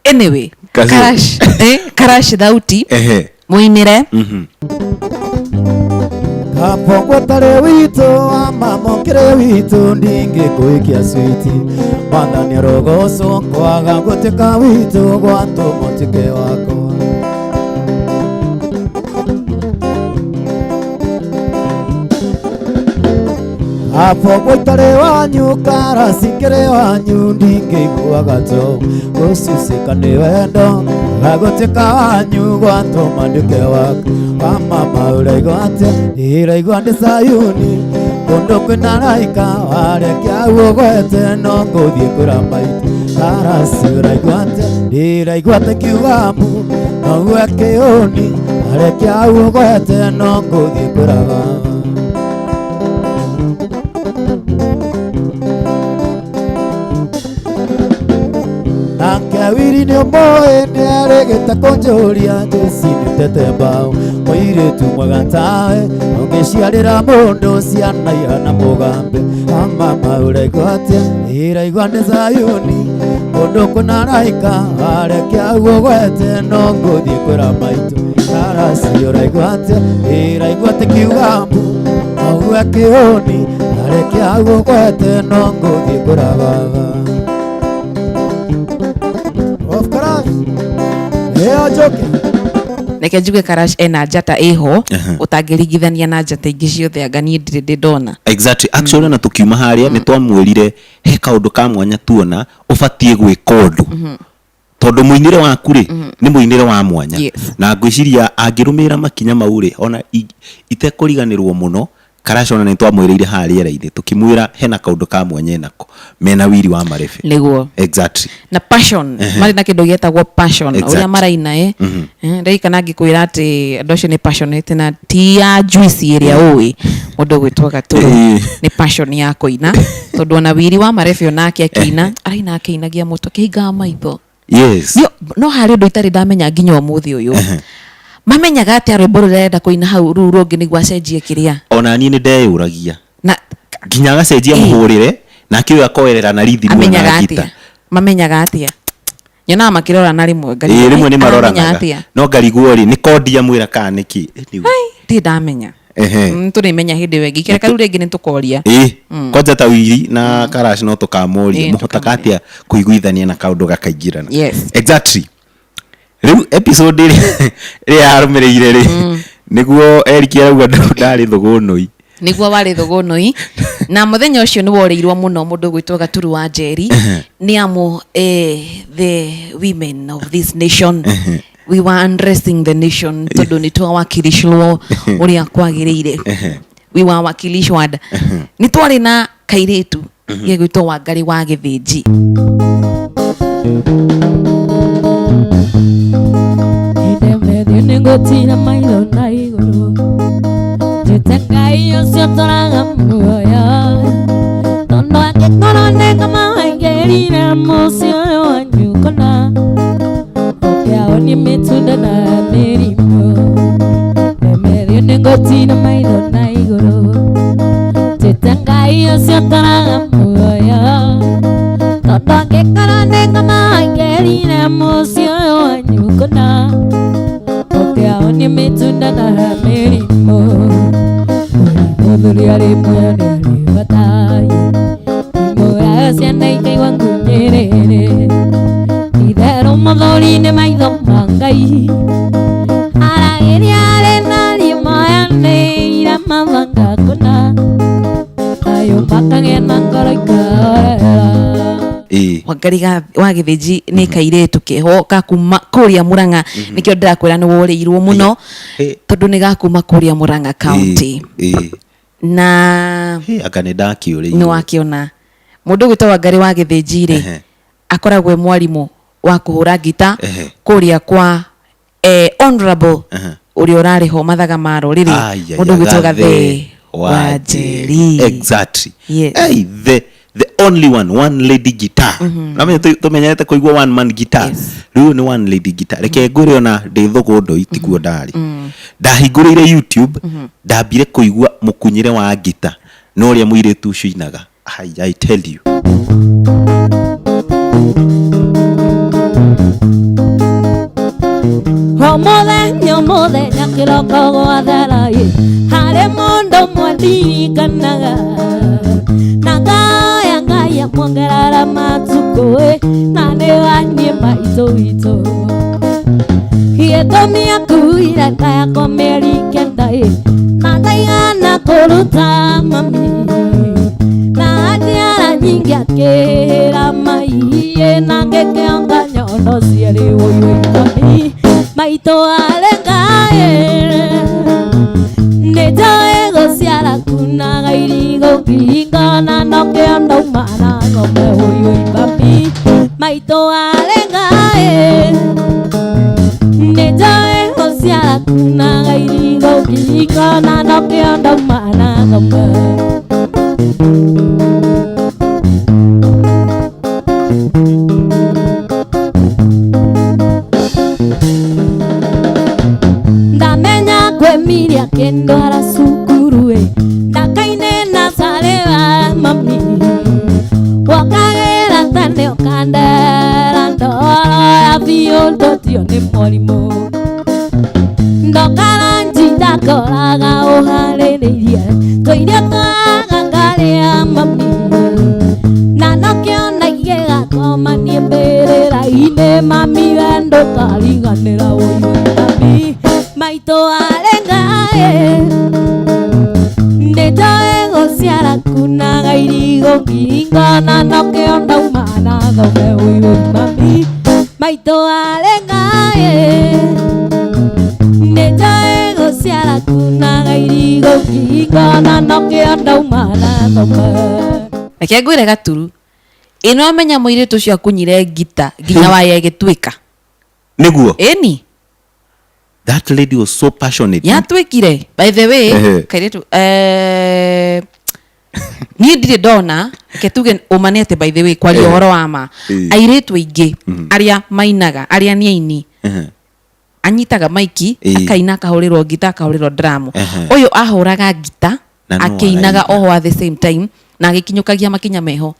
Anyway, Kacio. Karash, Karash thauti Ehe. mũinĩre. Kapongwe witũ amamokere witũ ndingĩkũikia switi mwathani rũgocwo kwaga gũtuĩka witũ gwatũma ũtuĩke wakwa. Kapongwe itarĩ wanyu karacikĩrĩ wanyu ndingĩiguaga to gũcucĩka nĩ wendo gagũtuĩka wanyu gwatũma nduĩke waku. Wa mama ũraigua atĩa? Ndĩraigua ndĩ Sayuni kũndũ kwĩna araika warekia ũgwete no ngũthiĩ kwĩra maitũ. Karasi ũraigua atĩa? Ndĩraigua ta kiuga mbu no uge kĩũni warekia ũgwete no ngũthiĩ kwĩra baba. Nake Wiri nĩ ũmũĩ nĩarĩgĩte kũnjũria Jesi nĩũtete mbaũ mũirĩtu mwega tawe ũngĩciarĩra mũndũ ciana ihana mũgambe. Amama ũraigua atĩa? Ĩraigua ndĩ Zayuni kũndũ kwĩna araika warekia ũgwete no ngũthiĩ kwĩra maitũ. Karasi ũraigua atĩa? Ĩraigua ta kiuga mbu no uge kĩũni warekia ũgwete no ngũthiĩ kwĩra baba. Of Karash. Ĩyo njoke. Reke njuge Karash ena njata ĩho ũtangĩringithania na njata ingĩ ciothe anga niĩ ndirĩ ndĩ ndona. Exactly. Actually na tukiuma harĩa nĩ twamwĩrire he kaũndũ ka mwanya tuona ũbatiĩ gwĩka ũndũ. Tondũ mũinĩre waku rĩ nĩ mũinĩre wa mwanya. Yes. Na ngwĩciria angĩrũmĩrĩra makinya mau rĩ ona itekũriganĩrwo mũno Karash ona nĩ twamwĩrĩire harĩa rĩera-inĩ tũkĩmwĩra hena kaũndũ ka mwanya enako mena Wiri wa marebe. Nĩguo. Exactly. Na passion marĩ na kĩndũ gĩetagwo passion Exactly. ũrĩa maraina ĩ. Ndirikana ngĩkwĩra atĩ andũ acio nĩ passionate na ti ya juice ĩrĩa ũĩ mũndũ ũgwĩtwo Gaturu nĩ passion ya kũina tondũ ona Wiri wa marebe onake akĩina araina akĩinagia mũtwe akĩhingaga maitho. Yes. No harĩ ũndũ itarĩ ndamenya nginya ũmũthĩ ũyũ. Mamenyaga atĩa rwĩmbo rũrĩa arenda kũina hau rũu rũngĩ nĩguo acenjie kĩrĩa? Ona niĩ nĩ ndeyũragia. Na nginya agacenjia mũhũrĩre nake ũyũ akoerera na rhythm na amenyaga ngita. atĩa? Mamenyaga atĩa? Nyonaga makĩrorana rĩmwe Ĩĩ rĩmwe nĩ aramenya maroranaga. atĩa? No ngarigwo rĩ nĩ kondi amwĩra kana nĩkĩ. Anyway. Ndirĩ ndamenya. Ehe. Tũrĩmenya hĩndĩ ĩyo ĩngĩ. Kĩreka rĩu rĩngĩ nĩ tũkoria. Ĩĩ kwanja ta Wiri na Karash no tũkamoria Ĩĩ, mũhotaga tũkamoria. atĩa kũiguithania na kaũndũ gakaingĩrana. Yes. Exactly. Rĩu episode ĩrĩa yarũmĩrĩire rĩ nĩguo Eric arauga ndarĩ thũgũnũi. Nĩguo warĩ thũgũnũi na mũthenya ũcio nĩ worĩirwo mũno mũndũ ũgwĩtwo Gaturu wa Njeri nĩ amu the women of this nation we were undressing the nation tondũ nĩ twawakilishwo ũrĩa kwagĩrĩire. We were wakilishwad. Nĩ twarĩ na kairĩtu gegwĩtwo Wangari wa Gĩthĩnji. Nĩngũtira maitho na igũrũ njĩte Ngai ũcio ũtũraga muoyo tondũ angĩkorwo nĩ ngoma waingĩrire mũciĩ ũyũ wanyu kũna ũkĩahonia mĩtunda na mĩrimũ Demetrio nĩngũtira maitho na igũrũ njĩte Ngai ũcio ũtũraga muoyo tondũ angĩkorwo nĩ ngoma waingĩrire mũciĩ ũyũ wanyu kũna ũkĩahonia mĩtunda na mĩrimũ mũthuri arĩ muoyo nĩ arĩ bata Maithori nĩ maitho ma Ngai aragĩria arĩ na rimayanĩire mathanga kũna thayũ makagĩa na ngoro ikahorera. Wangari wa Gĩthĩnji nĩ kairĩtu keho ga kuma kũrĩa Murang'a, nĩkĩo ndĩrakwĩra nĩ worĩirwo mũno tondũ nĩ ga kuma kũrĩa Murang'a County. Na Anga nĩ ndakiũrĩirwo. Nĩ wakĩona mũndũ ũgwĩtwo Wangari wa Gĩthĩnji rĩ, akoragwo e mwarimũ wa kũhũra ngita kũrĩa kwa honorable ũrĩa ũrarĩ ho mathaga ma rũrĩrĩ, Ai, ai, mũndũ ũgwĩtwo Gathe Gathe wa Njeri. Exactly. Yes. Hey, the only one, one lady guitar. Namenya tumenyerete kuigua one man guitar. Rĩu nĩ one lady guitar. Reke ngwĩre ona ndĩ thũgũndũ tikuo ndarĩ. Ndahingũrĩire YouTube, ndambire kũigua mũkunyĩre wa ngita na ũrĩa mũirĩtu ũcio inaga. I tell you. O mũthenya o mũthenya kĩroko gwathera-ĩ, harĩ mũndũ ũmwe ndirikanaga na ngaya Ngai amuongerera matukũ-ĩ, na nĩ waniĩ maitũ witũ. Gĩtũmi akuire nda yakwa mĩeri 9-ĩ, na ndaigana kũruta mami, na njiara nyingĩ akĩra mai-ĩ, na ngĩkĩonga nyondo cierĩ ũiũi mami, maitũ arĩ Ngai. Nĩ njũĩ gũciara kunaga irigũ ngingo, na nokĩo ndauma na ng'ombe ũiũi mami, maitũ arĩ Ngai. Nĩ njũĩ gũciara kunaga irigũ ngingo, na nokĩo ndauma na ng'ombe. Ndamenya kwemiria akĩndwara cukuru-ĩ, ndakaine na carĩ wa mami, wokagĩra tene ũkandera ndoro ya biũ ndũtio nĩ mwarimũ. Ndokara nji ndakoraga ũharĩrĩirie tũirio twaga ngarĩa mami, na nokĩo naigĩgakoma niĩ mbĩrĩra-inĩ mami, we ndũkariganĩra ũiũi mami, maitũ arĩ Ngai. Nĩ njũĩ gũciara kunaga irigũ ngingo, na nokĩo ndauma na thome ũiũi mami, maitũ arĩ Ngai. Nĩ njũĩ gũciara kunaga irigũ ngingo, na nokĩo ndauma na thome. Reke ngwĩre gaturu, ĩno amenya mũirĩtu ũcio akunyire ngita nginya waya ĩgĩtuĩka. Nĩguo? Ĩni. That lady was so passionate. Yatuĩkire. By the way, kairĩtu, niĩ ndirĩ ndona, reke tuge ũma nĩ atĩ by the way, kwaria ũhoro wa ma, airĩtu aingĩ arĩa mainaga, arĩa nĩ aini, anyitaga maiki, akaina, akahũrĩrwo ngita, akahũrĩrwo drum. Ũyũ ahũraga ngita, Na no akĩinaga araina. oho at the same time, na agĩkinyũkagia makinya meho.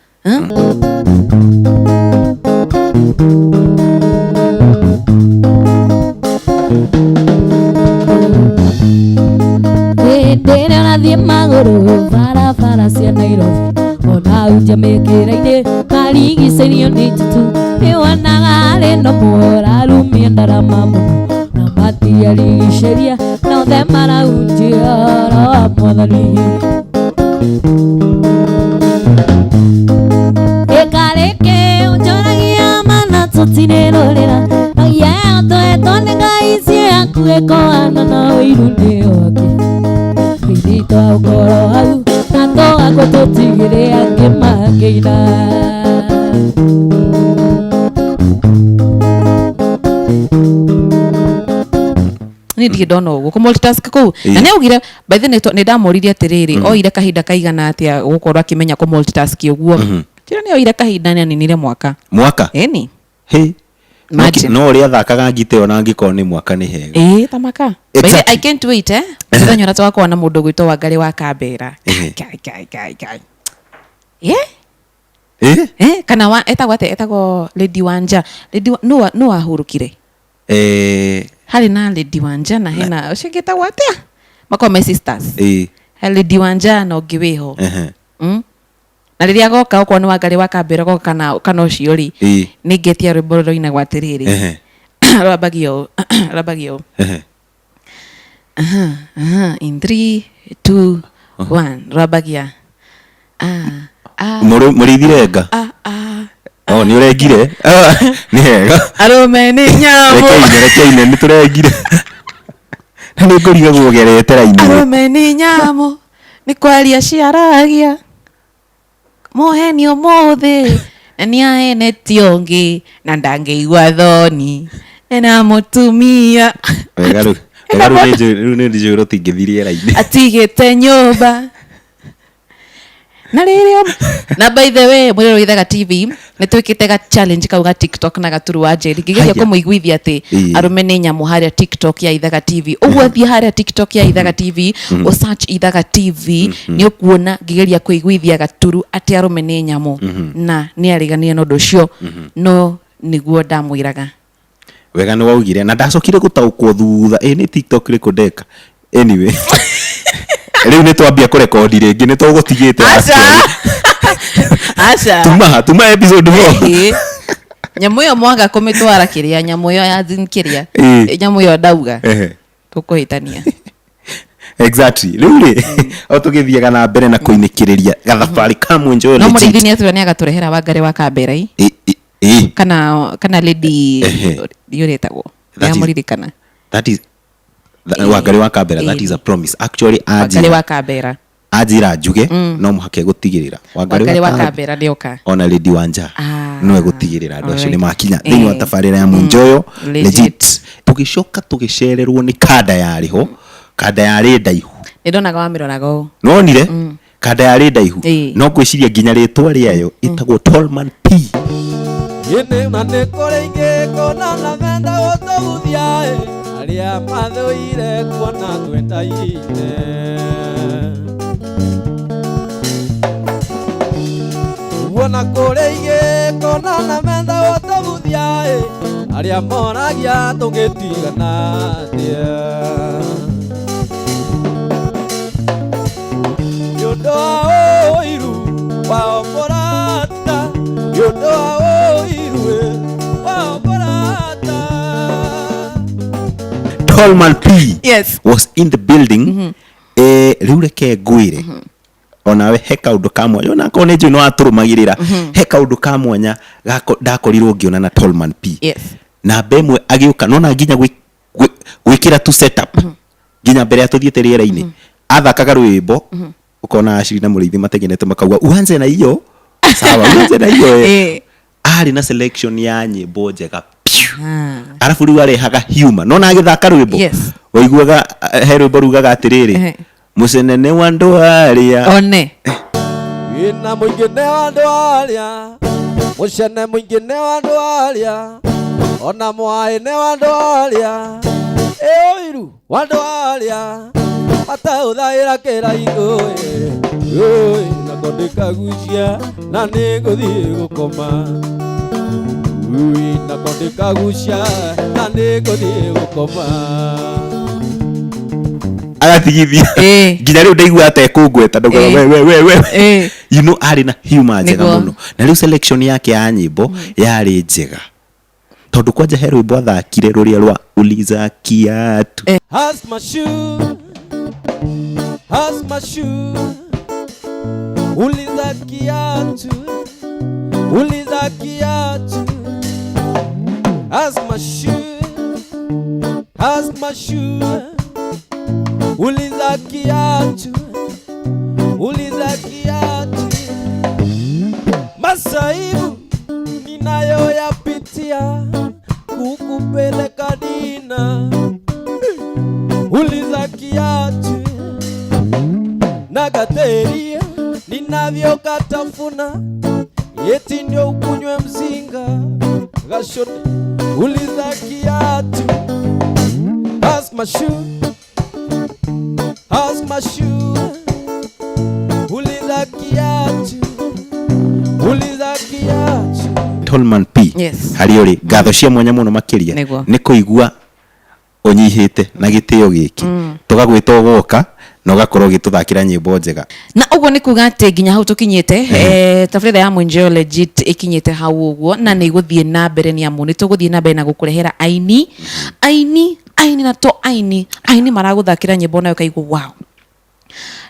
Hĩndĩ ĩrĩa ũrathiĩ magũrũ barabara cia Nairobi, ona unje mĩkĩra-inĩ marigicĩirio nĩ njutu, nĩwonaga arĩ no mũrarumia ndarama mũno, na matiarigicĩria, na othe maraunjia ũhoro wa Mwathani. Gĩkarĩ ũnjoragia mana tũtirĩrũrĩra, no yeo twetwo nĩ Ngai ciĩ hakuhĩ kũhana na ũiru nĩ wake. Hĩndĩ twaũkorwo hau, na tũgakwo tũtigĩrĩ angĩ makĩina. Niĩ ndirĩ ndona ũguo kũ multitask kũu. Na nĩ augire, by the way, nĩ ndamũririe atĩrĩrĩ, oire kahinda kaigana atĩa gũkorwo akĩmenya kũ multitask ũguo. Njĩra nĩ oire kahinda, nĩ aninire mwaka. Mwaka? Ĩni. Hey. Imagine. No ũrĩa athakaga ngita ĩyo na angĩkorwo nĩ mwaka nĩ hega. Ĩĩ, tamaka. By the way, I can't wait, Mũthenya ũrĩa tũgakorwo na mũndũ ũgwĩtwo Wangari wa Kambera. Kai, kai, kai, kai. Yeah? Kana wa, etagwo atĩa? Etagwo Lady Wanja. Lady wa, no wahurũkire? Harĩ na Lady Wanja na hena ũcio ũngĩ etagwo atĩa? Makoragwo me sisters. He Lady Wanja na ũngĩ wĩho. Na rĩrĩa agoka, okorwo nĩ Wangari wa Kambera agoka kana ũcio rĩ, nĩ ngetia rwĩmbo rũrĩa rũinagwo atĩrĩrĩ. Rwambagia ũũ, rwambagia ũũ. Aha, aha, in 3 2 1, rwambagia ah, ah, Mũrĩithi renga. ah, ah. Oh, nĩ ũrengire. Ah, nĩ hega. Arũme nĩ nyamũ. Reke ine, reke ine, nĩ tũrengire. Na nĩ ngũrigagwo ũgerete raini. Arũme nĩ nyamũ, nĩ kwaria ciaragia, mũheni ũmũthĩ na nĩ ahenetio ũngĩ na ndangĩigua thoni ena mũtumia. Wega rĩu. Wega rĩu nĩ njũĩ, rĩu nĩ njũĩ rũtingĩthiĩ rĩera-inĩ. Atigĩte nyũmba na rĩrĩa, na by the way, mwĩrĩ wa Ithaga TV nĩ twĩkĩte ga challenge kau ga TikTok na Gaturu wa Njeri, ngĩgeria Haya. kũmũiguithia atĩ arũme nĩ nyamũ harĩa TikTok ya Ithaga TV. Ũguo thiĩ harĩa TikTok ya Ithaga TV, ũ search Ithaga TV, nĩ ũkuona ngĩgeria kũiguithia Gaturu atĩ arũme nĩ nyamũ, na nĩ areganire na ũndũ ũcio, no nĩguo ndamwĩraga. Wega nĩ waugire na ndacokire gũtaũkwo thutha, ĩ nĩ TikTok rĩkũ ndeka. Anyway, rĩu nĩ twambia kũrekondi rĩngĩ, nĩ tũgũtigĩte. Aca, aca. Tuma tuma episode 4. Ĩĩ. Nyamũ ĩyo mwaga kũmĩtwara kĩrĩa, nyamũ ĩyo ya zin kĩrĩa. Nyamũ ĩyo ndauga tũkũhĩtania. Exactly. Rĩu rĩ, o tũgĩthiaga na mbere na kũinĩkĩrĩria gathabarĩ ka Mwenjoyo No legit. mũrĩithi nĩ atwĩra nĩ agatũrehera Wangarĩ wa Kamberai. Ĩ, Kana lady yũrĩtagwo ndĩramũririkana. That is Wangarĩ wa Kambera, that is a promise actually. Wangarĩ Anjĩra wa Kambera. Anjĩra njuge no mũhaka egũtigĩrĩra Wangarĩ wa Kambera nĩoka. Ona Lady Wanja no egũtigĩrĩra andũ acio nĩ makinya thĩinĩ wa tabarĩra ya Mwenjoyo Legit. Legit. Tũgĩcoka tũgĩcererwo nĩ kanda yarĩ ho, kanda yarĩ ndaihu. Nĩ ndonaga wamĩroraga ũũ. Nonire kanda yarĩ ndaihu, no ngwĩciria nginya rĩtwa rĩayo ĩtagwo Tallman P. Ĩnĩ na nĩ kũrĩ ingĩ kũna na menda gũtũguthia ĩ, arĩa mathũire kuona twendaine. Kuona kũrĩ ingĩ kũna na menda gũtũguthia ĩ, arĩa moragia tũngĩtigana atĩa. Nĩ ũndũ wa ũiru wao mũrata, nĩ ũndũ wa ũiru wao mũrata. Tallman P was in the building. Rĩu reke ngwĩre onawe he kaũndũ ka mwanya, ona akorwo nĩ njũĩ nĩ watũrũmagĩrĩra, he kaũndũ ka mwanya ndakorirwo ngĩona na Tallman P. Namba ĩmwe agĩũka nona nginya gwĩkĩra tu setup nginya mbere ya tũthiĩte rĩera-inĩ, athakaga rwĩmbo ũkona Ashley na Mũrĩithi mategenete makauga uanze na hiyo, sawa, uanze na hiyo. Arĩ na selection ya nyĩmbo njega piu. Arabu rĩu arehaga humor, nona agĩthaka rwĩmbo waiguaga he rwĩmbo rugaga atĩrĩrĩ, mũcenene wa andũ arĩa One. Wĩna mũingĩ nĩ wa andũ arĩa, mũcene mũingĩ nĩ wa andũ arĩa, ona mwaĩ nĩ wa andũ arĩa, ĩ ũiru wa andũ arĩa mataũthaĩra kĩraikũ ĩ, ũĩ nako ndĩkagucia na nĩngũthiĩ gũkoma. Ũĩ nako ndĩkagucia na nĩngũthiĩ gũkoma. Agatigithia nginya rĩu ndaigua atekũngweta ndaugaga we we we we. You know, arĩ na humor njega mũno, na rĩu selection yake ya nyĩmbo yarĩ njega tondũ kwanja he rwĩmbo athakire rũrĩa rwa uliza kiatu. Ask my shoe, ask my shoe, uliza kiatu, uliza kiatu. Ask my shoe, ask my shoe, uliza kiatu, uliza kiatu. Masaibu ninayoyapitia kukupeleka dina, uliza kiatu na gateria ninavyokatafuna, eti ndio ukunywe mzinga gashone, uliza kiatu. Ask my shoe, ask my shoe, uliza kiatu, uliza kiatu. Tallman P. Harĩ ũrĩ ngatho cia mwanya mũno makĩria Nĩguo. nĩ kũigua ũnyihĩte na gĩtĩo gĩkĩ, tũgagwĩta ũgoka Na ũgakorwo ũgĩtũthakĩra nyĩmbo njega. Na ũguo nĩ kuga atĩ nginya hau tũkinyĩte, tabarĩra ya Mwinjeo Legit ĩkinyĩte hau ũguo, na nĩ ĩgũthiĩ na mbere, nĩ amu nĩ tũgũthiĩ na mbere na gũkũrehera aini, aini, aini, na to aini, aini maragũthakĩra nyĩmbo nayo ũkaigua wow,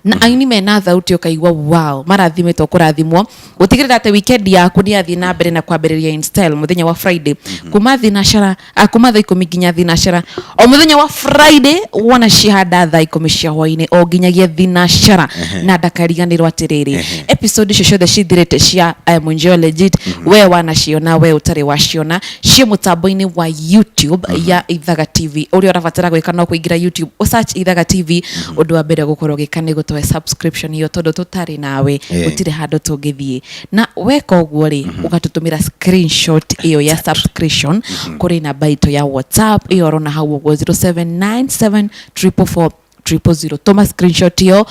na aini mena thauti ũkaigua wow, marathimĩtwo kũrathimwo. Gũtigĩrĩra atĩ weekend yaku nĩ yathiĩ na mbere na kwambĩrĩria in style mũthenya wa Friday kuma thinacara, kuma thaa 10 nginya thinacara. O mũthenya wa Friday wona cihanda thaa 10 cia hwainĩ o nginyagia thinacara. Na ndakariganĩrwo atĩrĩrĩ, episode icio ciothe cithirĩte cia Mwinjeo Legit, we wanaciona, we ũtarĩ waciona, ciĩ mũtambo-inĩ wa YouTube ya Ithaga TV. Ũrĩa ũrabatara gwĩka no kũingĩra YouTube, ũsearch Ithaga TV. Ũndũ wa mbere gũkorwo ũgĩka nĩ gũtũhe subscription ĩyo, tondũ tũtarĩ nawe gũtirĩ handũ tũngĩthiĩ. Na weka ũguo rĩ, ũgatũtũmĩra screenshot ĩyo ya subscription kũrĩ namba itũ ya WhatsApp ĩyo ũrona hau ũguo, 0797 444 000. Tũma screenshot ĩyo,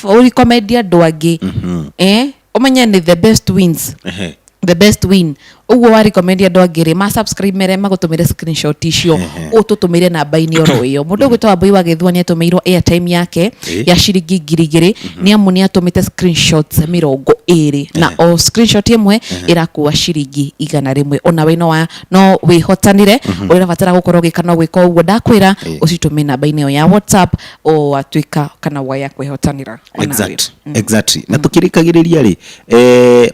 ũrikomendia andũ angĩ, ũmenye nĩ the best wins. The best win. Ũguo wa recommend andũ angĩ rĩ, ma subscribe, mere magũtũmĩre screenshot icio, ũtũtũmĩre namba-inĩ oro ĩyo. Mũndũ ũgwĩtwo Wambui wa Gĩthua nĩ atũmĩirwo airtime yake ya ciringi 2000, nĩ amu nĩ atũmĩte screenshots 20, na o screenshot ĩmwe ĩrakua ciringi 100. Ona we no wĩhotanĩre. Ũrĩa ũrabatara gũkorwo ũgĩka no gwĩka ũguo ndakwĩra, ũcitũme namba-inĩ ĩyo ya WhatsApp, o watuĩka kana waya kwĩhotanĩra onawe. Exactly. Na tukirikagiriria rĩ,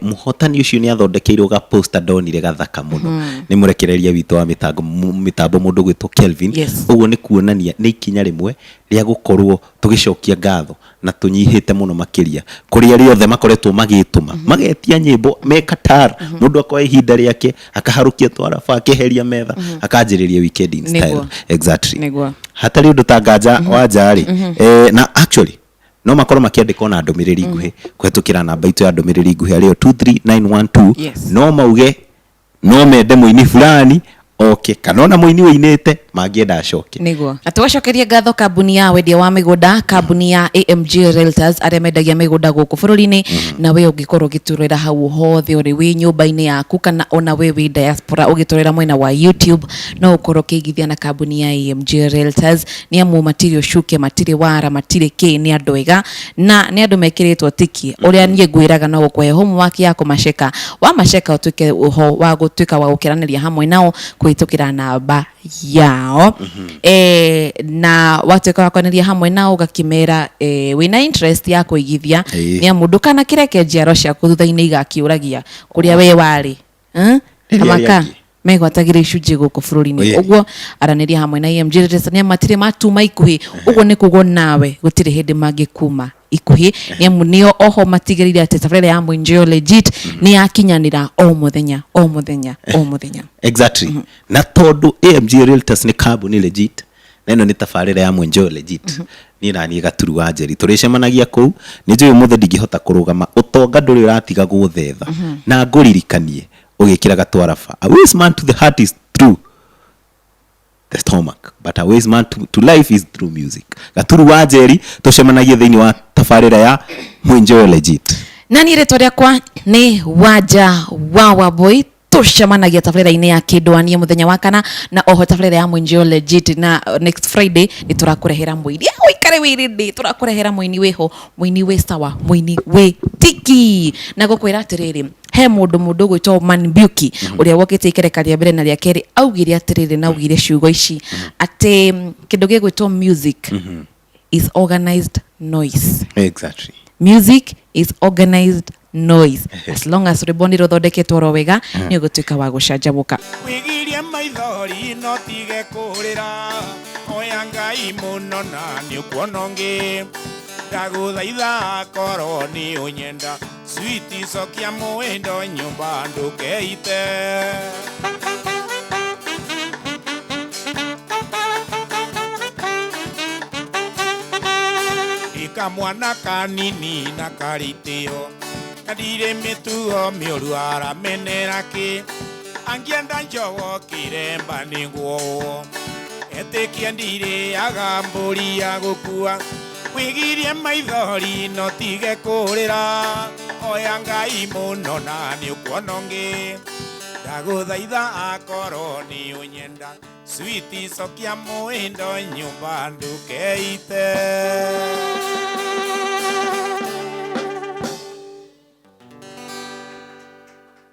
muhotani ũcio nĩ athondekeirwo ga poster ndonire gathaka mũno nĩ mũrekereria witũ wa mĩtango mĩtambo, mũndũ gwĩtwo Kelvin. Ũguo nĩ kuonania nĩ ikinya rĩmwe rĩa gũkorwo tũgĩcokia ngatho na tũnyihĩte mũno makĩria kũrĩ arĩa othe makoretwo magĩtũma, magetia nyĩmbo me Qatar. Mũndũ akoya ihinda rĩake, akaharũkia twaraba, akeheria metha, akanjĩrĩria weekend in style. Exactly. Hatarĩ ũndũ ta nganja wa nja rĩ, na actually no makorwo makĩandĩka ona ndũmĩrĩri nguhĩ kũhetũkĩra namba itũ ya ndũmĩrĩri nguhĩ arĩyo 23912. No mauge no mende mũini fulani oke, kana ona mũini wĩinĩte mangĩenda acoke. Niguo, na tũgacokeria ngatho kambuni ya wendia wa mĩgũnda, kambuni ya AMG Realtors, arĩa mendagia mĩgũnda gũkũ bũrũri-inĩ. Na we ũngĩkorwo ũgĩtũrĩra hau hothe ũrĩ, wĩ nyũmba-inĩ yaku kana ona we wĩ diaspora ũgĩtũrĩra mwena wa YouTube, no ũkorwo ũkĩigithia na kambuni ya AMG Realtors, nĩ amu matirĩ ũcuke, matirĩ wara, matirĩ kĩ, nĩ andũ ega na nĩ andũ mekĩrĩtwo tiki. Ũrĩa niĩ ngwĩraga no gũkũhe homework ya kũmaceka, wamaceka ũtuĩke ho wa gũtuĩka wa gũkĩranĩria hamwe nao kũhĩtũkĩra namba yao, na watuĩka wa kwaranĩria hamwe nao, ũgakĩmera wĩna interest ya kũigithia, nĩ amu ndũkanakĩreke njiaro ciaku thutha-inĩ igakiũragia kũrĩa we warĩ. Rĩrĩa Kamaka rĩangĩ. Megwatagĩra icunjĩ gũkũ bũrũri-inĩ. Ũguo aranĩria hamwe na AMG Realtors, nĩ matirĩ matuma ikuhĩ. Ũguo nĩ kuga nawe gũtirĩ hĩndĩ mangĩkuma ikuhĩ, nĩ amu nĩo oho matigĩrĩire atĩ tabarĩra ya Mwinjeo Legit nĩ yakinyanĩra o mũthenya, o mũthenya, o mũthenya. Exactly. Na tondũ AMG Realtors nĩ kambuni legit, na ĩno nĩ tabarĩra ya Mwenjeo Legit, niĩ na niĩ Gaturu wa Njeri tũrĩcemanagia kũu. Nĩ njũĩ ũmũthĩ ndingĩhota kũrũgama, ũtonga ndũrĩ ũratiga gũthetha. Na ngũririkanie ũgĩkĩra gatwaraba, a wise man to the heart is through the stomach, but a wise man to life is through music. Gaturu wa Njeri, tũcemanagie thĩinĩ wa tabarĩra ya Mwenjeo Legit. Na niĩ rĩtwa rĩakwa nĩ Wanja wa Wambui. Tũcemanagia tabarĩra-inĩ ya Kĩndwanie mũthenya wa kana, na oho tabarĩra ya Mwenjeo Legit. Na next Friday nĩ tũrakũrehera mũini. Ũikare wĩrĩndĩ, tũrakũrehera mũini wĩho, mũini wĩ sawa, mũini wĩ tiki. Na gũkwĩra atĩrĩrĩ, he mũndũ ũgwĩtwo Man Mbiuki ũrĩa wokĩte ikereka rĩa mbere na rĩa kerĩ, augire atĩrĩrĩ, na augire ciugo ici atĩ kĩndũ gĩgwĩtwo music is organized noise. Music is organized noise. As long as rwĩmbo nĩ rũthondeketwo oro wega, nĩ ũgũtuĩka wa gũcanjamũka. Wigirie maithori no tige kũrĩra, oya Ngai mũno na nĩ ũkuona ũngĩ. Ndagũthaitha korwo nĩ ũnyenda, switi, cokia mwendo nyũmba, ndũkeite. Kamwana kanini na karitio na ndirĩ mĩtugo mĩũru, aramenera kĩ angĩenda njogo kĩremba nĩguo etĩkia ndirĩaga mbũri ya gũkua. Wĩgirie maithori no tige kũrĩra, oya Ngai mũno na nĩ ũkuona ũngĩ. Ndagũthaitha akorwo nĩ ũnyenda, switi cokia mũindo nyũmba ndũkeite.